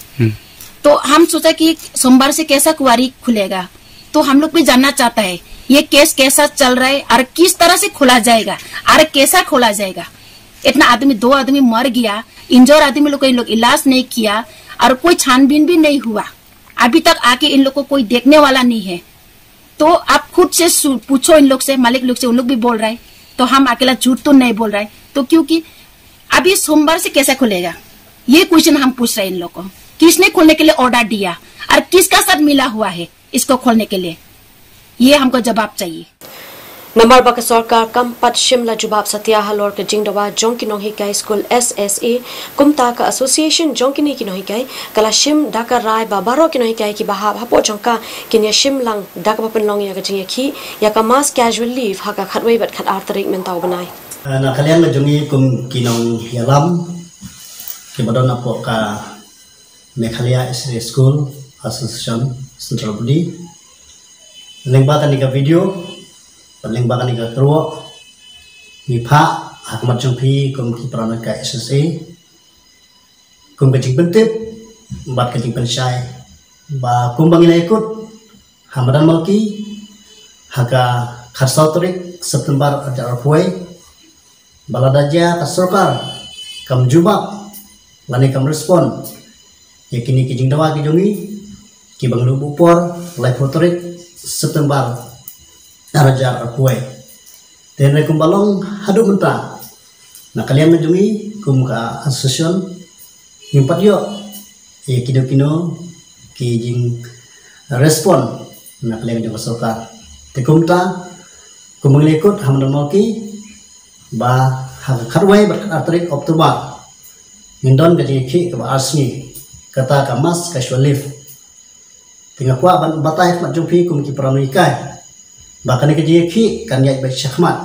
तो हम सोचा कि सोमवार से कैसा कुआरी खुलेगा, तो हम लोग भी जानना चाहता है ये केस कैसा चल रहा है और किस तरह से खोला जाएगा और कैसा खोला जाएगा। इतना आदमी, दो आदमी मर गया, इंजोर आदमी लोग को इन लोग इलाज नहीं किया और कोई छानबीन भी नहीं हुआ। अभी तक आके इन लोग को कोई देखने वाला नहीं है। तो आप खुद से सु- पूछो इन लोग से, मालिक लोग से, उन लोग भी बोल रहे हैं। तो हम अकेला झूठ तो नहीं बोल रहे हैं। तो क्योंकि अभी सोमवार से कैसे खुलेगा, ये क्वेश्चन हम पूछ रहे हैं इन लोग को। किसने खोलने के लिए ऑर्डर दिया और किसका साथ मिला हुआ है इसको खोलने के लिए, ये हमको जवाब चाहिए। Namar ba ka sorkar kam pat shim la jubab satia halor ka jingdawa jong ki nonghikai skul S S A, kumta ka association jong kine ki nonghikai ka la shim da ka rai ba baroh ki nonghikai kiba hap hapoh jong ka kin ïa shim lang da kaba pynlong ïa ka jingïakhih ïa ka mass casual leave ha ka khatwei bad khatar tarik mynta u bnai. Na ka liang ka jong ngi kum ki nongïalam kiba don hapoh ka Meghalaya S S A School Association Central Body, lyngba kane ka video bad lyngba kane ka kyrwoh, ngi phah ha khmat jong phi kum ki para nonghikai S S A kum ka jingpyntip bad ka jingpynshai ba kumba ngi la ïakut ha madan Mawki ha ka khatsaw tarik September arhajar arphew wei, ba lada jia ka sorkar kam jubab lane kam respond ïa kine ki jingdawa ki jong ngi, kiba ngi la buh por laiphew tarik September arhajar arphew wei. Te hynrei kumba long haduh mynta, na ka liang ka jong ngi kum ka association ngim pat ïoh ïa kino kino ki jingrespond na ka liang jong ka sorkar. Te kumta, kumba ngi la ïakut ha madan Mawki ba ha ka khatwei bad khatar tarik October ngin don ka jingïakhih kaba ar sngi, kata ka mass casual leave. Te nga kwah ban batai ha khmat jong phi kum ki para nonghikai ba kane ka jingïakhih kan ïaid beit shakhmat.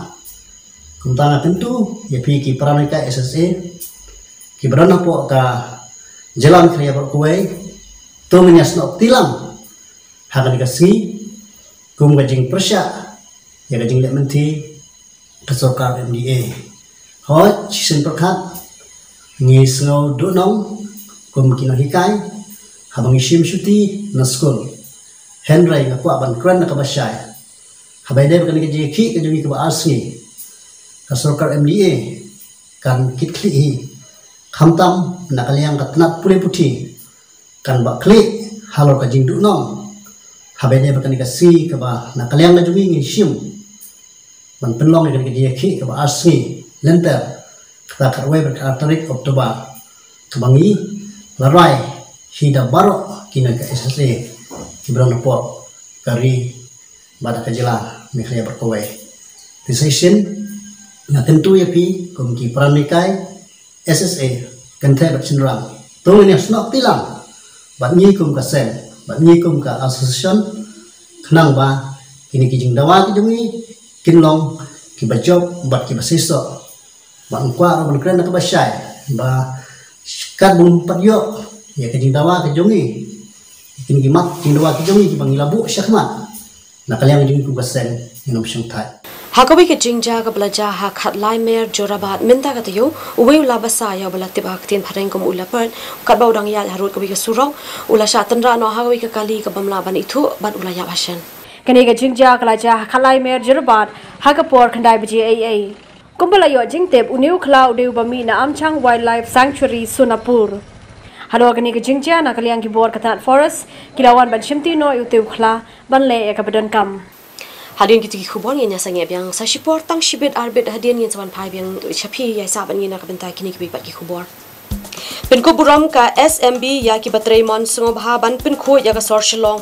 Kumta nga kyntu ïa phi ki para nonghikai S S A kiba don hapoh ka jylla Meghalaya baroh kawei, to ngin ïasnoh kti lang ha kane ka sngi kum ka jingpyrshah ïa ka jingleh lynti ka sorkar M D A. Hooid, shisien pyrkhat ngi sngew duhnong kum ki nonghikai haba ngi shim shuti na skul. Hynrei nga kwah ban kren na kaba shai, haba ïadei bad kane ka jingïakhih ka jong ngi kaba ar sngi, ka sorkar M D A kan kit khlieh hi, khamtam na ka liang ka tnat pule puthi kan bah khlieh halor ka jingduhnong haba ïadei bad kane ka sngi kaba na ka liang ka jong ngi ngin shim ban pynlong ïa kane ka jingïakhih kaba ar sngi lynter, kata khatwei bad khatar tarik October, kaba ngi la rai hi da baroh ki nonghikai S S A kiba don hapoh ka ri bad ka jylla Meghalaya baroh kawei. Te shisien nga kyntu ïa phi kum ki para nonghikai S S A kynthei bad shynrang, to ngin ïasnoh kti lang bad ngi kum ka seng, bad ngi kum ka association, khnang ba kine ki jingdawa ki jong ngi kin long kiba jop bad kiba seisoh. Bad nga kwah ruh ban kren na kaba shai ba katba ngim pat ïoh ïa ka jingdawa ka jong ngi, kine ki mat jingdawa ki jong ngi kiba ngi la buh shakhmat, na ka liang jong ngi kum ka seng ngin ym shongthait. Ha kawei ka jingjia kaba la jia ha Khatlai Mer Jorabat mynta ka taïew, uwei u la basa ïa uba la tip ha ka ktien phareng kum u leopard, katba u dang ïaid harud kawei ka surok, u la shah tynrah noh ha kawei ka kali kaba ym lah ban ithuh bad u la ïap hashen. Kane ka jingjia ka la jia ha Khatlai Mer Jorabat ha ka por khyndai baje eiei. Kumba la ïoh jingtip, une u khla u dei uba mih na Amchang Wildlife Sanctuary, Sonapur. Halor kane ka jingjia, na ka liang ki bor ka tnat Forest ki la wan ban shimti noh ïa ute u khla ban leh ïa kaba donkam. Hadien kito ki khubor ngin ïa sangeh biang sa shipor, tang shibit arbit hadien ngin sa wan phai biang sha phi ïa sah bad ngi na ka bynta kine kiwei pat ki khubor. Pynkup burom ka S M B ïa kiba trei mon sngewbha ban pynkhuid ïa ka sor Shillong.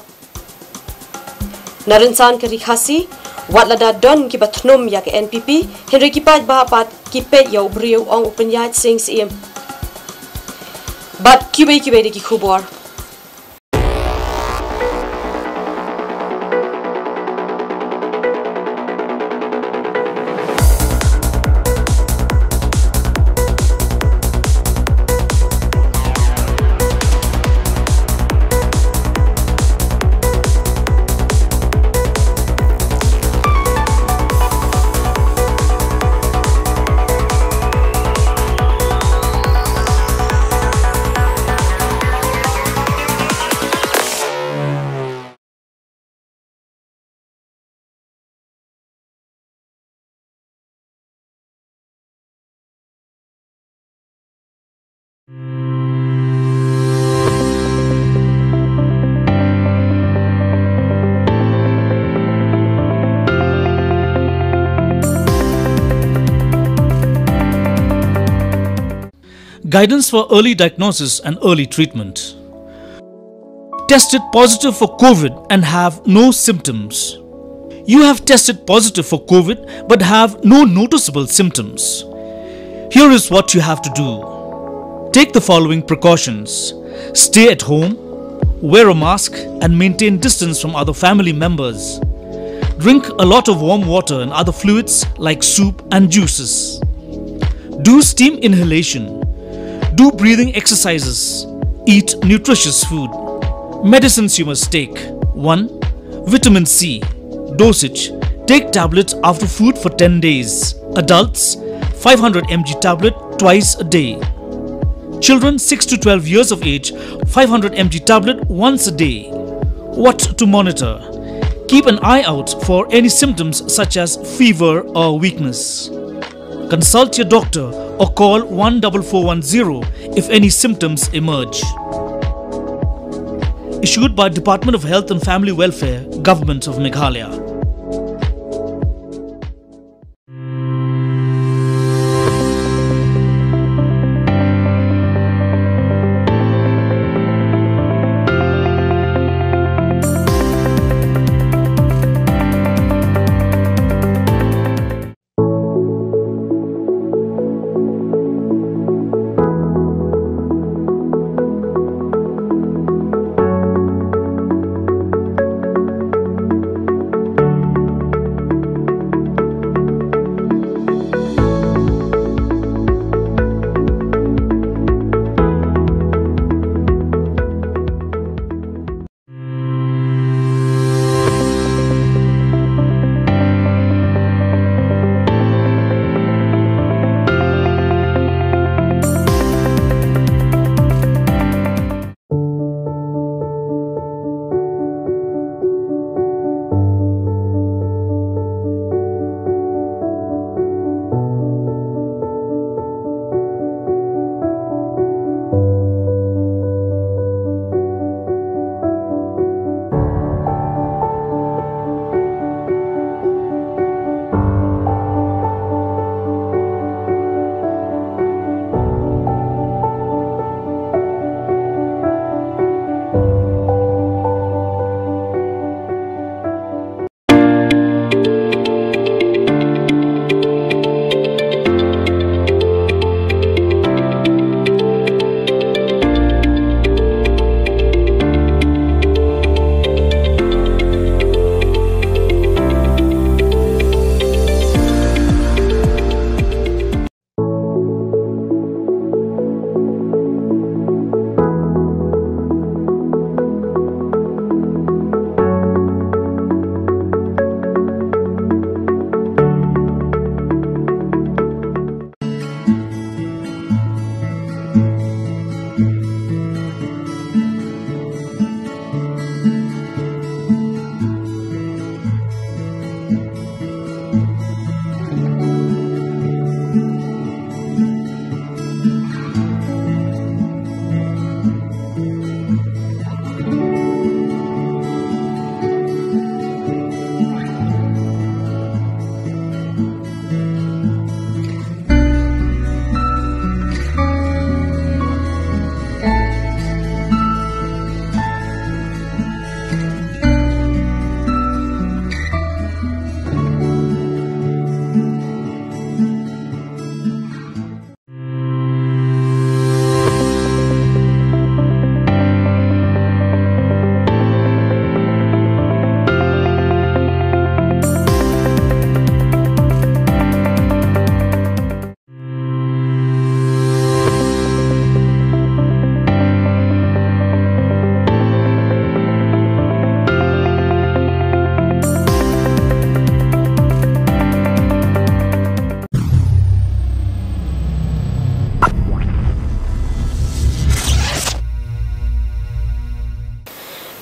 Na rynsan ka Ri Khasi, wat lada don kiba thnum ïa ka N P P, hynrei ki paidbah pat ki peit ïa u briew, ong u Pynïaid Sing Syiem. Bad kiwei kiwei de ki khubor. Guidance for early diagnosis and early treatment. Tested positive for COVID and have no symptoms. You have tested positive for COVID but have no noticeable symptoms. Here is what you have to do. Take the following precautions. Stay at home, wear a mask, and maintain distance from other family members. Drink a lot of warm water and other fluids like soup and juices. Do steam inhalation. Do breathing exercises. Eat nutritious food. Medicines you must take. One, vitamin C. Dosage: take tablet after food for ten days. Adults, five hundred M G tablet twice a day. Children six to twelve years of age, five hundred M G tablet once a day. What to monitor? Keep an eye out for any symptoms such as fever or weakness. Consult your doctor or call one double four one zero if any symptoms emerge. Issued by Department of Health and Family Welfare, Government of Meghalaya.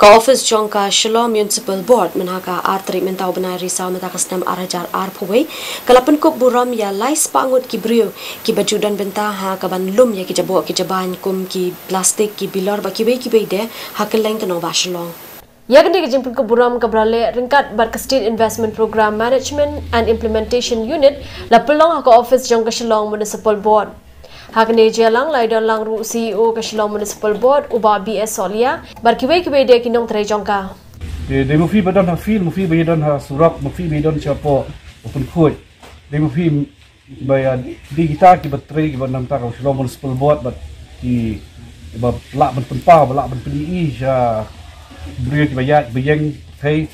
Ka office jong ka Shillong Municipal Board mynha ka ar tarik mynta u bnai Risaw mynta ka snem ar hajar arphew wei ka la pynkup burom ïa lai spah ngut ki briew kiba ju don bynta ha ka ban lum ïa ki jaboh ki jabain kum ki plastik, ki bilor bad kiwei kiwei de ha kylleng ka nongbah Shillong. Ïa kane ka jingpynkup burom kaba la leh ryngkat bad ka State Investment Programme Management and Implementation Unit la pynlong ha ka office jong ka Shillong Municipal Board. Ha kane ka jingïalang la ïadon lang ruh u C E O ka Shillong Municipal Board u Bah B S Sohliya bad kiwei kiwei de ki nongtrei jong ka. Dei, dei ma phi ba don ha field, ma phi ba ïadon ha surok, ma phi ba ïadon shapoh open court. Dei ma phi ba ïa, dei kita kiba trei kiba na bynta ka Shillong Municipal Board bad ki ba lah ban pynpaw, ba lah ban pyni sha briew kiba ïaid ba ïeng, thei,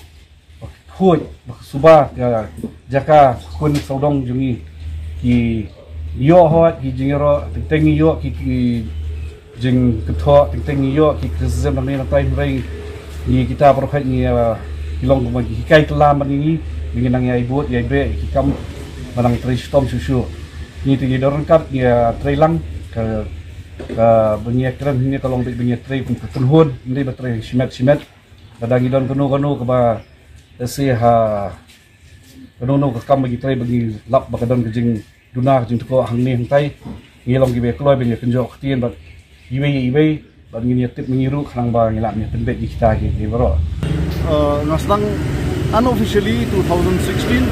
ba khuid, ba suba ka jaka khun sawdong jong ngi. Ki ïoh hot ki jingïaroh, teng teng ngi ïoh ki, ki jingkynthoh, teng teng ngi ïoh ki criticism nangne nantai, hynrei ngi kita baroh ngi, uh, ki long kumba ki hikai kylla bad ngi, ngi nang ïai bud ïai beh ki kam ba nang trei shitom shuh shuh. Ngi te ngi don ryngkat ngi, uh, trei lang ka, ka ba ngi kren hangne ka long ba ngi trei kum ka kynhun, ngi ba trei shimet shimet. Lada ngi don kano kano kaba, let's say, ha kano kano ka kam ba ngi trei ba ngi lap ba ka don ka jingduna ka jingtyrkhong hangne hangtai, ngi long kiba kloi ba ngi kynjoh ktien bad iwei ïa iwei bad ngin ïa tip ma ngi ruh khnang ba ngi lah ban ïa pynbeit ïa kita ki, ki baroh. Uh, nga sdang unofficially two thousand sixteen,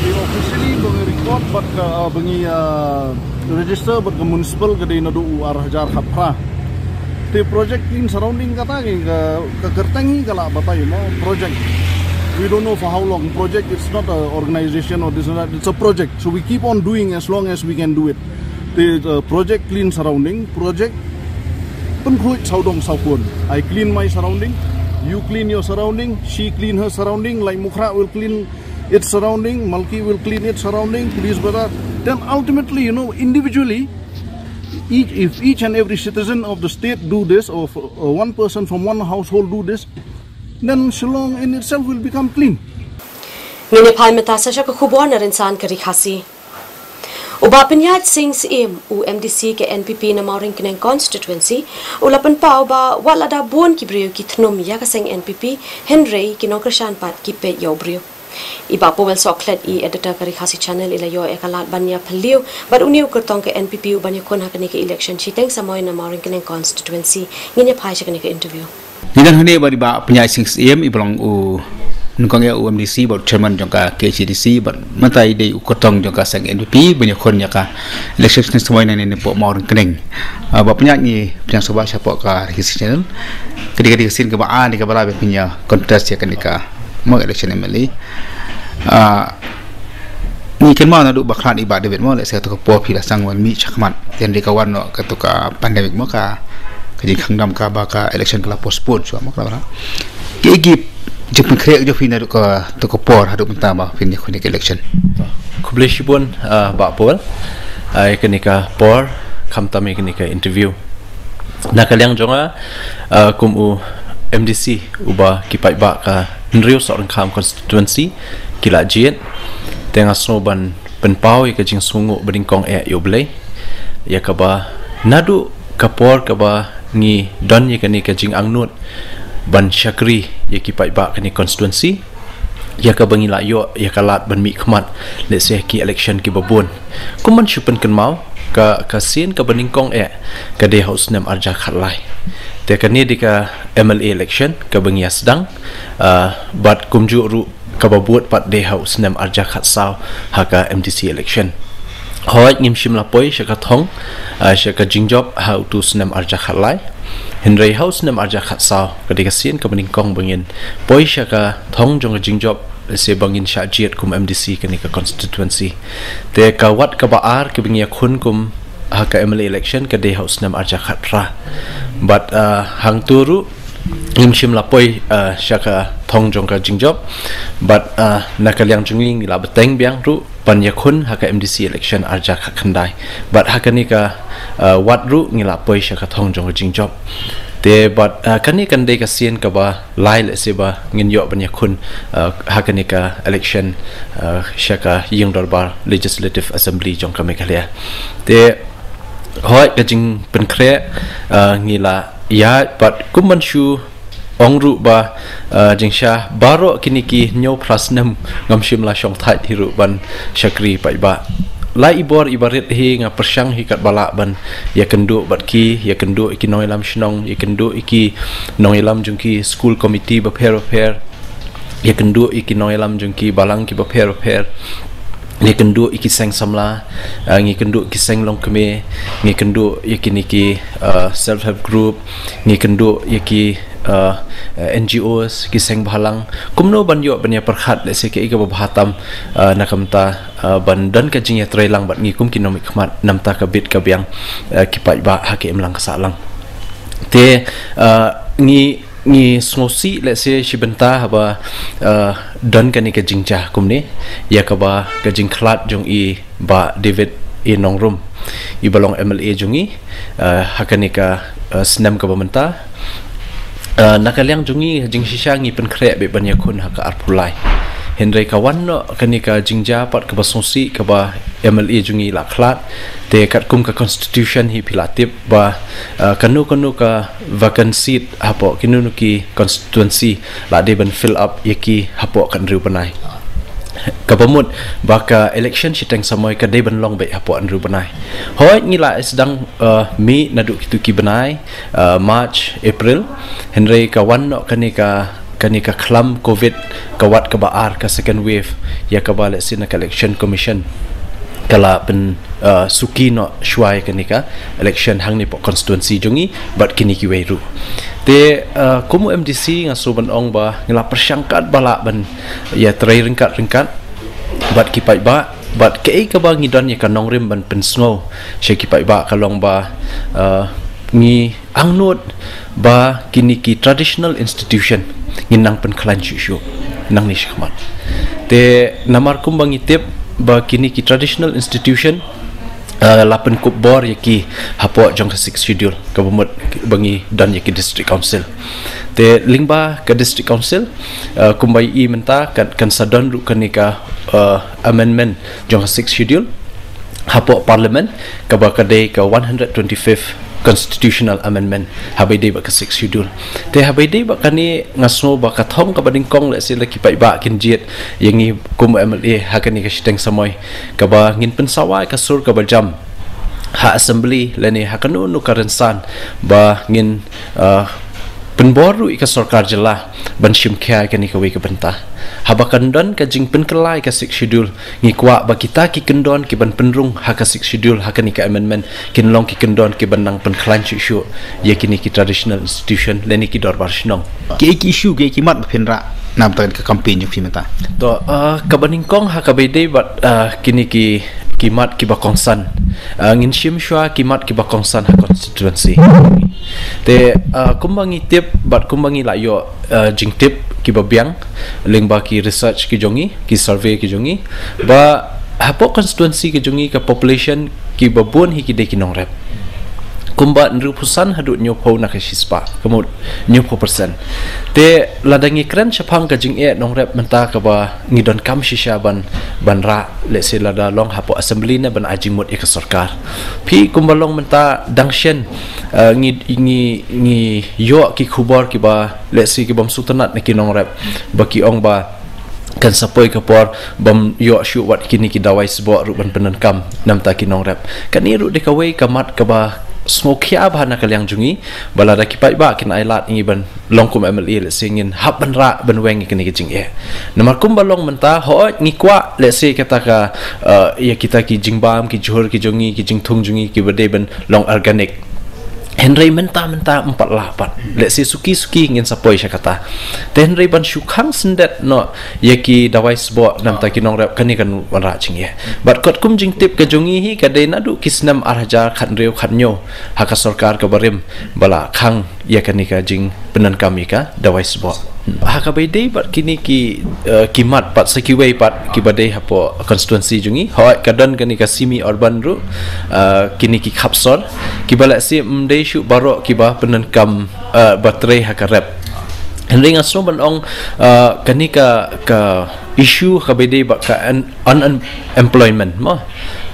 te officially ba ngi record bad ka, uh, ba ngi, uh, register bad ka municipal ka dei naduh u ar hajar khatphra. Te project clean surrounding kata ka, ka kyrteng hi ka la batai mo project. We don't know for how long. Project, it's not a organization or this and that. It's a project. So we keep on doing as long as we can do it. Te, uh, project clean surrounding, project pynkhuid sawdong sawkun. I clean my surrounding, you clean your surrounding, she clean her surrounding, Laitumkhrah will clean its surrounding, Malki will clean its surrounding, police brother. Then ultimately, you know, individually, each, if each and every citizen of the state do this, or, uh, one person from one household do this, then Shillong in itself will become clean. Ngin ïa phai mynta sa sha ka khubor na rynsan ka Ri Khasi. U Bah Pynïaid Sing Syiem, u M D C ka N P P na Mawryngkneng constituency, u la pynpaw ba wat lada bun ki briew ki thnum ïa ka seng N P P, hynrei ki nongkyrshan pat ki peit ïa u briew. I Bah Powell Sohkhlet, i editor ka Ri Khasi Channel, i la ïoh ïa ka lad ban ïa phylliew bad une u kyrtong ka N P P u ban ïakhun ha kane ka election shiteng samoi na Mawryngkneng constituency. Ngin ïa phai sha kane ka interview. Ngi don hangne bad i Bah Pynïaid Sing Syiem, i ba long u nyngkong eh u M D C bad u chairman jong ka K H A D C bad mynta i dei u kyrtong jong ka seng N P P ban ïakhun ïa ka election shiteng samoi na ne ne poh Mawryngkneng. Ah, Bah Pynïaid, ngi pdiang sngewbha shapoh ka Ri Khasi Channel. Ka dei, ka dei ka sien kaba ar ne kaba lai ba phin ïa contest ïa kane ka mo election M L A. Ah, ngi kynmaw naduh ba khlad i Bah David mo, lehse kato ka por phi la sdang wan mih shakhmat. Te dei ka wan noh kato ka pandemic mo, ka, ka jingkhang dam kaba ka election ka la postpone shuwa mo, ka la. Ki, ki jingpynkhreh jong phi naduh kato ka por haduh mynta ba phin ïakhun ïa ka election. Khublei shibun, ah, Bah Powell. Ah, ïa kane ka por, khamtam ïa kane ka interview. Na ka liang jong nga, ah, kum u M D C uba ki paidbah ka Hynriew Sohryngkham constituency ki la jied, te nga sngew ban pynpaw ïa ka jingsngewnguh banyngkong eh ïa U Blei ïa kaba naduh ka por kaba ngi don ïa kane ka jingangnud ban shakri ïa ki paidbah kane constituency, ïa kaba ngi la ïoh ïa ka lad ban mih khmat, lehse ki election kiba bun. Kum ban shu pynkynmaw, ka, ka sien kaba nyngkong eh ka dei ha u snem ar hajar khatlai. Te kane dei ka M L A election kaba ngi ïa sdang, ah, bad kumjuh ruh kaba bud pat dei ha u snem ar hajar khatsaw ha ka M D C election. Hooid, ngim shym la poi sha ka thong, ah, sha ka jingjop ha utu u snem ar hajar khatlai. Hynrei ha u snem ar hajar khatsaw ka dei ka sien kaba nyngkong ba ngin poi sha ka thong jong ka jingjop, lehse ba ngin shah jied kum M D C kane ka constituency. Te ka wat kaba ar kaba ngi ïakhun kum ha ka M L A election ka dei ha u snem ar hajar khatphra. Bad, ah, hangto ruh ngim shym la poi, ah, sha ka thong jong ka jingjop. Bad, ah, na ka liang jong ngi ngi la bteng biang ruh ban ïakhun ha ka M D C election ar hajar khatkhyndai. Bad ha kane ka, ah, wat ruh ngi la poi sha ka thong jong ka jingjop. Te bad, ah, kane kan dei ka sien kaba lai lehse ba ngin ïoh ban ïakhun, ah, ha kane ka election, ah, sha ka ïing dorbar Legislative Assembly jong ka Meghalaya. Te hooid, ka jingpynkhreh, ah, ngi la ïaid bad kum ban shu Ong ruh ba, uh, jingshisha baroh kine ki hynñiew phra snem ngam shym la shong thait hi ruh ban shakri paidbah. Lai i bor i barit hi nga pyrshang hi katba lah ban ïakynduh bad ki, ïakynduh ïa ki nongïalam shnong, ïakynduh ïa ki nongïalam jong ki school committee bapher bapher, ïakynduh ïa ki nongïalam jong ki balang ki bapher bapher, ïakynduh ïa ki seng samla, uh, ïakynduh ïa ki seng longkmie, ïakynduh ïa kine ki, uh, self help group, ïakynduh ïa ki, uh, uh, N G Os, ki seng bhalang. Kumno ban ïoh ban ïapyrkhat lehse kaei kaba bha tam, uh, na ka bynta, uh, ban don ka jingïatreilang bad ngi kum ki nongmihkhmat namar ka bit ka biang, uh, ki paidbah ha ka imlang ka sahlang. Te, uh, ngi ngi sngewsih lehse shi bynta haba, uh, don kane ka jingjia kumne ïa kaba ka jingkhlad jong i Bah David A Nongrum, i ba long M L A jong ngi, uh, ha kane ka, uh, snem kaba mynta. Uh, na ka liang jong ngi jingshisha ngi pynkhreh beit ban ïakhun ha ka arphew lai. Hynrei ka wan noh kane ka jingjia pat kaba sngewsih kaba M L A jong ngi la khlad. Te katkum ka constitution hi phi la tip ba, uh, kano kano ka vacant seat hapoh kino kino ki constituency la dei ban fill up ïa ki hapoh ka hynriew bnai. Kaba mut ba ka election shiteng samoi ka dei ban long beit hapoh hynriew bnai. Hooid ngi la sdang, uh, mih naduh kito ki bnai, uh, March, April. Hynrei ka wan noh kane ka kane ka khlam covid ka wat kaba ar ka second wave ïa kaba lehse na ka election commission ka la pyn, uh, suki noh shuwa ïa kane ka election hangne hapoh constituency jong ngi bad kine kiwei ruh. Te, uh, kum u M D C nga sngew ban ong ba ngi la pyrshang katba lah ban ïatrei ryngkat ryngkat bad ki paidbah bad kaei kaba ngi don ïa ka nongrim ban pynsngew sha ki paidbah ka long ba, uh, ngi angnud ba kine ki traditional institution ngin nang pynkhlaiñ shuh shuh nangne shakhmat. Te namar kumba ngi tip ba kine ki traditional institution, uh, la pynkup bor ïa ki hapoh jong ka Sixth Schedule kaba mut ba ngi don ïa ki District Council. Te lyngba ka District Council, uh, kumba i mynta kan, kan sa don ruh kane ka, uh, amendment jong ka Sixth Schedule hapoh Parliament kaba ka dei ka one hundred twenty-fifth Constitutional Amendment haba ïadei bad ka Sixth Schedule. Te haba ïadei bad kane nga sngew ba ka thong kaba nyngkong lehse la ki paidbah kin jied ïa ngi kum M L A ha kane ka shiteng samoi kaba ngin pynsawa ïa ka sur kaba jam ha Assembly lane ha kano kano ka rynsan ba ngin, uh, pynbor ruh ïa ka sorkar jylla ban shim khia ïa kane kawei ka bynta. Haba kan don ka jingpynkylla ïa ka Sixth Schedule, ngi kwah ba kita ki kyndon ki ban pynrung ha ka Sixth Schedule ha kane ka amendment kin long ki kyndon ki ban nang pynkhlaiñ shuh shuh ïa kine ki traditional institution lane ki dorbar shnong. Kiei ki issue, kiei ki mat ba phin rah na ka bynta ka campaign jong phi mynta? To, uh, kaba nyngkong ha kaba ïadei bad, uh, kine ki, ki mat kiba kongsan. Uh, ngin shim shuwa ki mat kiba kongsan ha constituency. Te, uh, kumba ngi tip bad kumba ngi la ïoh, uh, jingtip kiba biang lyngba ki research ki jong ngi, ki survey ki jong ngi, ba hapoh constituency ki jong ngi ka population kiba bun hi ki dei ki nongrep. Kumba hynriewphew san haduh hynñiewphew na ka shispah, ka mut hynñiewphew percent. Te lada ngi kren shaphang ka jingeh nongrep mynta kaba ngi donkam shisha ban, ban rah, lehse lada long hapoh Assembly ne ban ai jingmut ïa ka sorkar. Phi kumba long mynta dang shen, uh, ngi, ngi, ngi ïoh ki khubor kiba lehse ki bym sngewtynnat na ki nongrep ba ki ong ba kan sa poi ka por bym ïoh shuh wat kine ki dawai sboh ruh ban pyndonkam namar ki nongrep. Kane ruh dei kawei ka mat kaba sngewkhia bha na ka liang jong ngi ba lada ki paidbah kin ailad ïa ngi ban long kum M L A, lehse ngin hap ban rah ban weng ïa kane ka jingeh. Namar kumba long mynta hooid ngi kwah lehse kata ka, uh, ïa kita ki jingbam ki jhur ki jong ngi, ki jingthung jong ngi kiba dei ban long organic. Hynrei mynta mynta ym pat lah pat. Lehse suki suki ngin sa poi sha kata. Te hynrei ban shu khang syndet noh ïa ki dawai sboh namar ki nongrep, kane kan wanrah jingeh. Bad katkum jingtip ka jong ngi hi ka dei naduh ki snem ar hajar khathynriew khathynñiew ha ka sorkar kaba rim ba la khang ïa kane ka jingpyndonkam ïa ka dawai sboh. Ha kaba ïadei bad kine ki, uh, ki mat pat sa kiwei pat kiba dei hapoh constituency jong ngi, hooid ka don kane ka semi urban ruh, uh, kine ki khap sor kiba lehse ym dei shuh baroh kiba pyndonkam, uh, ba trei ha ka rep. Hynrei nga sngew ban ong, uh, kane ka, ka issue kaba dei bad ka un-, unemployment mo.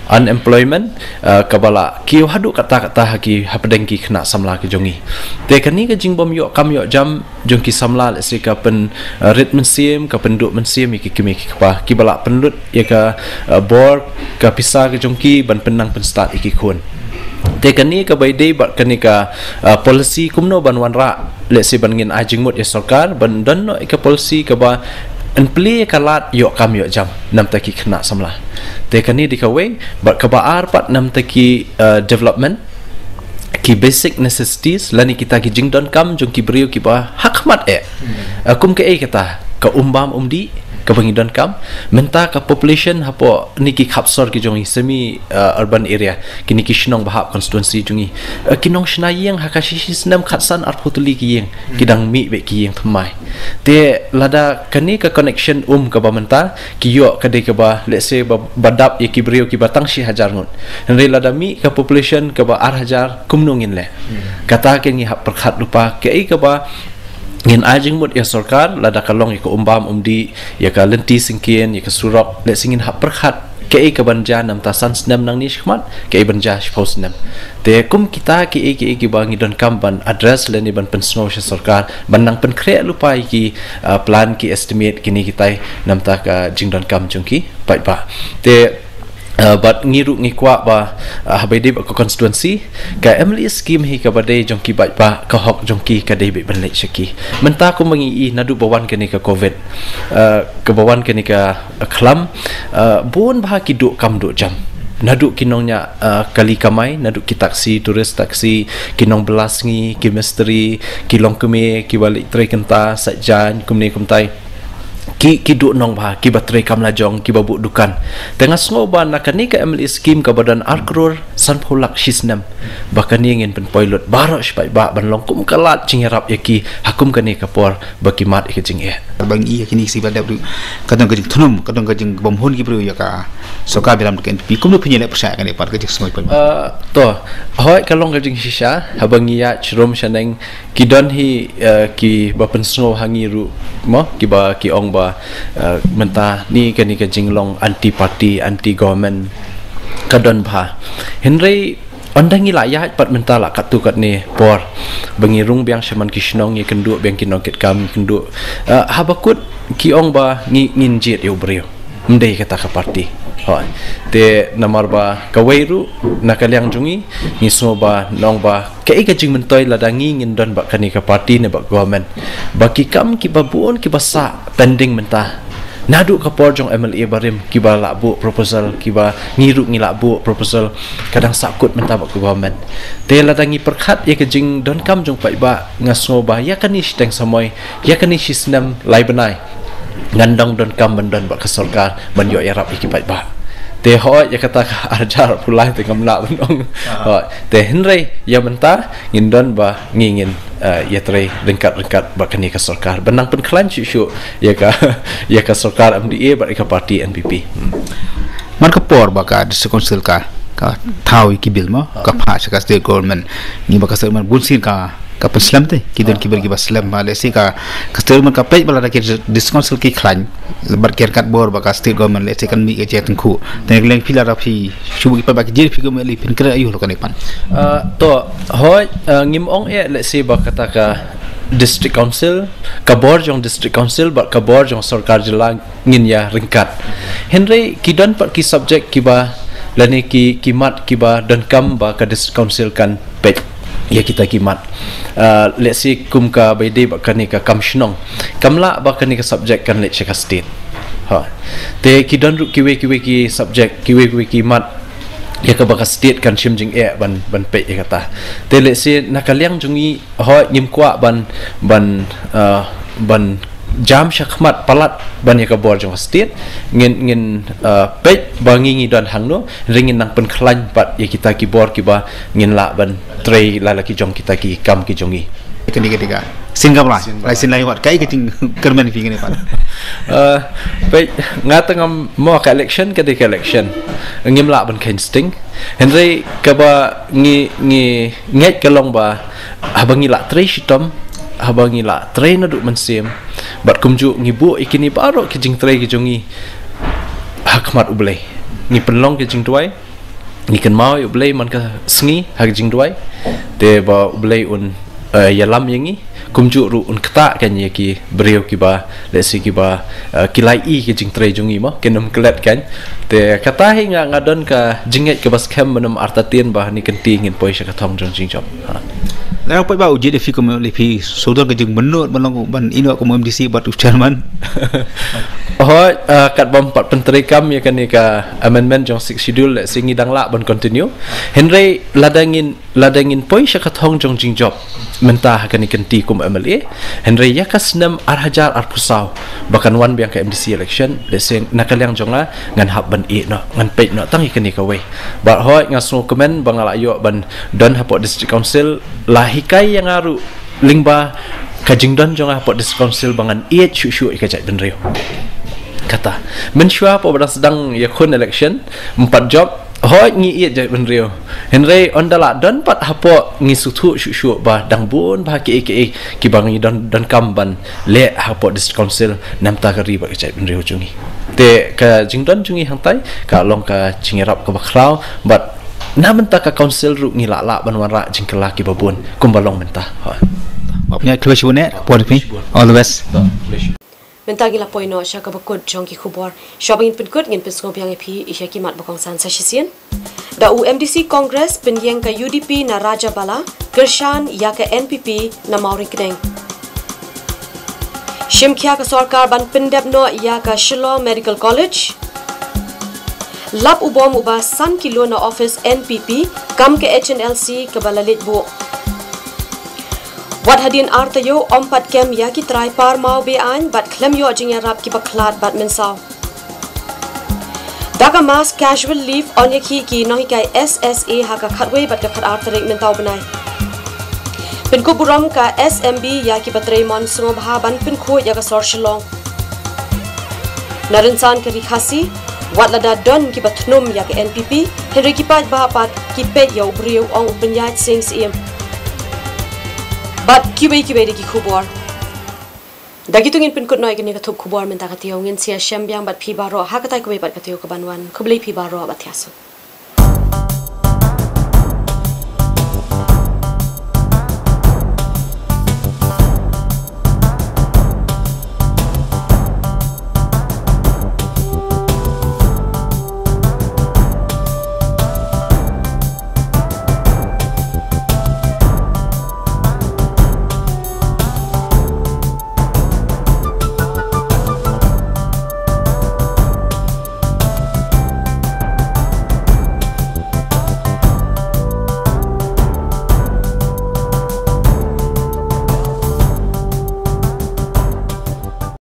Unemployment, uh, kaba la kiew haduh katta katta ha ki hapdeng ki khynnah samla ki jong ngi. Te kane ka jingbym ïoh kam ïoh jam jong ki samla, lehse ka pyn, uh, rit mynsiem, ka pynduh mynsiem ïa ki kmie ki kpa, kiba la pynlut ïa ka, uh, bor, ka pisa ka jong ki ban pynnang pynstad ïa ki khun. Te kane kaba dei bad kane ka, uh, policy kumno ban wanrah, lehse ban ngin ai jingmut ïa sorkar ban don noh ïa ka policy kaba pynplie ïa ka lad ïoh kam ïoh jam namta ki khynnah samla. Te kane dei kawei, bad kaba ar pat namta ki, uh, development, ki basic necessities lane kita ki jingdonkam jong ki briew kiba ha khmat eh. Uh, kum kaei kata, ka um bam um dih kaba ngi donkam. Mynta ka population hapoh kine ki khap sor ki jong ngi, semi, uh, urban area, kine ki shnong ba hap constituency jong ngi, uh, ki nongshna ïing ha ka shi shi snem khatsan arphew tylli ki ïing ki dang mih beit ki ïing thymmai. Te lada kane ka connection um kaba mynta ki ïoh ka dei kaba, lehse, ba, ba dap ïa ki briew kiba tang shi hajar ngut. Hynrei lada mih ka population kaba ar hajar, kumno ngin leh? Kata ka ngi hap pyrkhat lypa, kaei kaba ngin ai jingmut ïa sorkar, lada ka long ïa ka um bam um dih, ïa ka lynti syngkien, ïa ka surok, lehse ngin hap pyrkhat kaei kaban jia namta san snem nangne shakhmat, kaei ban jia shiphew snem. Te kum kita kiei kiei kiba ngi donkam ban address lane ban pynsngew sha sorkar ban nang pynkhreh lypa ïa ki, uh, plan, ki estimate, kine kitai namta ka jingdonkam jong ki paidbah. Te, uh, bad ngi ruh ngi kwah ba, uh, haba dei bad ka constituency, ka M L A scheme hi kaba dei jong ki paidbah, ka hok jong ki ka dei beit ban leit sha ki. Mynta kumba ngi i naduh ba wan kane ka covid, uh, kaba wan kane ka khlam, uh, bun bha ki duh kam duh jam. Naduh ki nongñiah, uh, kali kamai, naduh ki taxi, tourist taxi, ki nongbylla sngi, ki mistri, ki longkmie, kiba leit trei kynta, sait jaiñ, kumne kumtai. Ki, ki duh nongbha, kiba trei kam lajong, kiba buh dukan. Te nga sngew ba na kane ka M L A scheme kaba don ar klur sanphew lak shi snem, ba kane ngin pynpoi lut baroh shi paidbah ban long kum ka lad jingïarap ïa ki ha kum kane ka por ba ki mad ïa ka jingeh. Ba ngi ïa kine ki sngi ba dep ruh ka don ka jingthnum, ka don ka jingbymhun ki briew ïa ka sorkar bilam ka N P P. Kumno phin ïaleh pyrshah ïa kane pat, ka jingsngew pat? Uh, to, hooid, ka long ka jingshisha haba ngi ïaid sharum shaneng, ki don hi, uh, kiba pynsngew ha ngi ruh mo, kiba ki ong ba, uh, mynta ne kane ka jinglong anti party, anti government ka don bha. Hynrei ynda ngi la ïaid pat mynta la katto katne por, ba ngi rung biang shaman ki shnong, ïakynduh biang ki nongkitkam, ïakynduh, uh, haba kut ki ong ba ngi, ngin jied ïa u briew, ym dei kata ka party. Hooid. Te namar ba kawei ruh na ka liang jong ngi, ngi sngew ba nang ba kaei ka jingmyntoi lada ngi ngin don bad kane ka party ne bad government, ba ki kam kiba bun kiba sah pending mynta, naduh ka por jong M L A barim, kiba la buh proposal, kiba ngi ruh ngi la buh proposal, ka dang sah kut mynta bad ka government. Te lada ngi pyrkhat ïa ka jingdonkam jong paidbah, nga sngew ba ïa kane shiteng samoi, ïa kane shi snem lai bnai, ngan dang donkam ban don bad ka sorkar ban ïoh ïarap ïa ki paidbah. Te hooid, ïa kata ka ar hajar pule te ngam lah ban ong. Hooid. Te hynrei ïa mynta ngin don ba ngi ngin, uh, ïatrei ryngkat ryngkat bad kane ka sorkar ban nang pynkhlaiñ shuh shuh ïa ka, ïa ka sorkar M D A bad ïa ka party N P P. Hmm. Mar ka por ba ka District Council ka, ka thaw ïa ki bill mo, ka pass sha ka State Government, ngi ba ka State Government bun sien ka, ka pynslem te, ki don ki briew kiba slem, ba lehse ka, ka State Government ka peit ba lada ki District Council ki khlaiñ bad ki ryngkat bor bad ka State Government, lehse kan mih ka jingïatyngkhuh. Te na ka liang phi, lada phi shu buh ki paidbah ki jied phi kum M L A, phin kren aïu halor kane pat? Uh, to, hooid, uh, ngim ong eh lehse ba kata ka District Council, ka bor jong District Council bad ka bor jong sorkar jylla ngin ïa ryngkat. Hynrei ki don pat ki subject kiba, lane ki, ki mat kiba donkam ba ka District Council kan peit ïa kita ki mat. Uh, lehse kum kaba dei bad kane ka kam shnong, kam lah ba kane ka subject kan leit sha ka state. Ha. Te ki don ruh kiwei kiwei ki subject, kiwei kiwei ki mat ïa kaba ka state kan shim jingeh ban, ban peit ïa kata. Te lehse na ka liang jong ngi, hooid, ngim kwah ban, ban, uh, ban jam shakhmat palat ban ïa ka bor jong ka state. Ngin, ngin, uh, peit ba ngi ngi don hangno, hynrei ngin nang pynkhlaiñ pat ïa kita ki bor kiba ngin lah ban trei la la ki jong kita ki kam ki jong ngi. Kane ka dei ka sien kam lai, lai sien lai wat, kaei ka jingkyrmen phi kane pat? Uh, peit, nga tang ngam mo, ka election ka dei ka election. Ngim lah ban kheiñ sting. Hynrei kaba ngi, ngi ngeit ka long ba haba ngi lah trei shitom, haba ngi lah trei naduh mynsiem, Bad kumjuh ngi buh ïa kine baroh ki jingtrei ki jong ngi ha khmat U Blei. Ngi pynlong ki jingduwai, ngi kynmaw ïa U Blei man ka sngi ha ki jingduwai. Te ba U Blei un, eh, ïalam ïa ngi, kumjuh ruh un ktah kan ïa ki briew kiba, lehse kiba, eh, ki la ïohi ki jingtrei jong ngi mo, kin ym klet kan. Te kata hi nga, nga don ka jingngeit kaba skhem, mynnym artatien ba ha kane ka kynti ngin poi sha ka thong jong jingjop. Ha. Lada phi ba u jied ïa phi kum u M L A, phi shu don ka jingmynnud ban long, ban ïehnoh kum u M D C bad u chairman? Hooid, eh, katba ym pat pyntreikam ïa kane ka amendment jong Sixth Schedule, lehse ngi dang lah ban continue. Hynrei lada ngin, lada ngin poi sha ka thong jong jingjop mynta ha kane ka kynti kum u M L A, hynrei ïa ka snem ar hajar arphew saw ba kan wan biang ka M D C election, lehse na ka liang jong nga ngan hap ban ïehnoh, ngan peit noh tang ïa kane kawei. Bad hooid, nga sngewkmen ba nga la ïoh ban don hapoh District Council, la hikai ïa nga ruh lyngba ka jingdon jong nga hapoh District Council ba ngan ïeit shuh shuh ïa ka jaitbynriew. Kata, mynshuwa hapoh ba dang sdang ïakhun election, ym pat jop, hooid ngi ïeit jaitbynriew. Hynrei ynda la don pat hapoh, ngi sngewthuh shuh shuh ba dang bun bha kiei kiei kiba ngi don, donkam ban leh hapoh District Council namar ka ri bad ka jaitbynriew jong ngi. Te ka jingdon jong ngi hangtai ka long ka jingïarap kaba khraw, bad na mynta ka council ruh ngi lah lah ban wanrah jingkylla kiba bun kumba long mynta. Hooid. Ba pynïaid khublei shibun eh, por phi. All the best. Mynta ngi la poi noh sha kaba kut jong ki khubor. Shuwa ba ngin pynkut, ngin pynsngew biang ïa phi ïa ki mat ba kongsan sa shisien. Da u M D C Congress pynïeng ka U D P na Rajabala, kyrshan ïa ka N P P na Mawryngkneng. Shim khia ka sorkar ban pyndep noh ïa ka Shillong Medical College. Lap u bom uba san kilo na office N P P, kam ka H N L C kaba la leit buh. Wat hadien ar taïew ym pat kem ïa ki trai par maw be-aiñ bad khlem ïoh jingïarap kiba khlad bad mynsaw. Da ka mass casual leave yn ïakhih ki nonghikai S S A ha ka khatwei bad ka khatar tarik mynta u bnai. Pynkup burom ka S M B ïa kiba trei mon sngewbha ban pynkhuid ïa ka sor Shillong. Na rynsan ka ri Khasi, wat lada don kiba thnum ïa ka N P P, hynrei ki paidbah pat ki peit ïa u briew, ong u Pynïaid Sing Syiem. Bad kiwei kiwei de ki khubor. Da kito ngin pynkut noh ïa kane ka thup khubor mynta ka taïew, ngin sa ïashem biang bad phi baroh ha katai kawei pat ka taïew kaban wan. Khublei phi baroh bad thiah suk.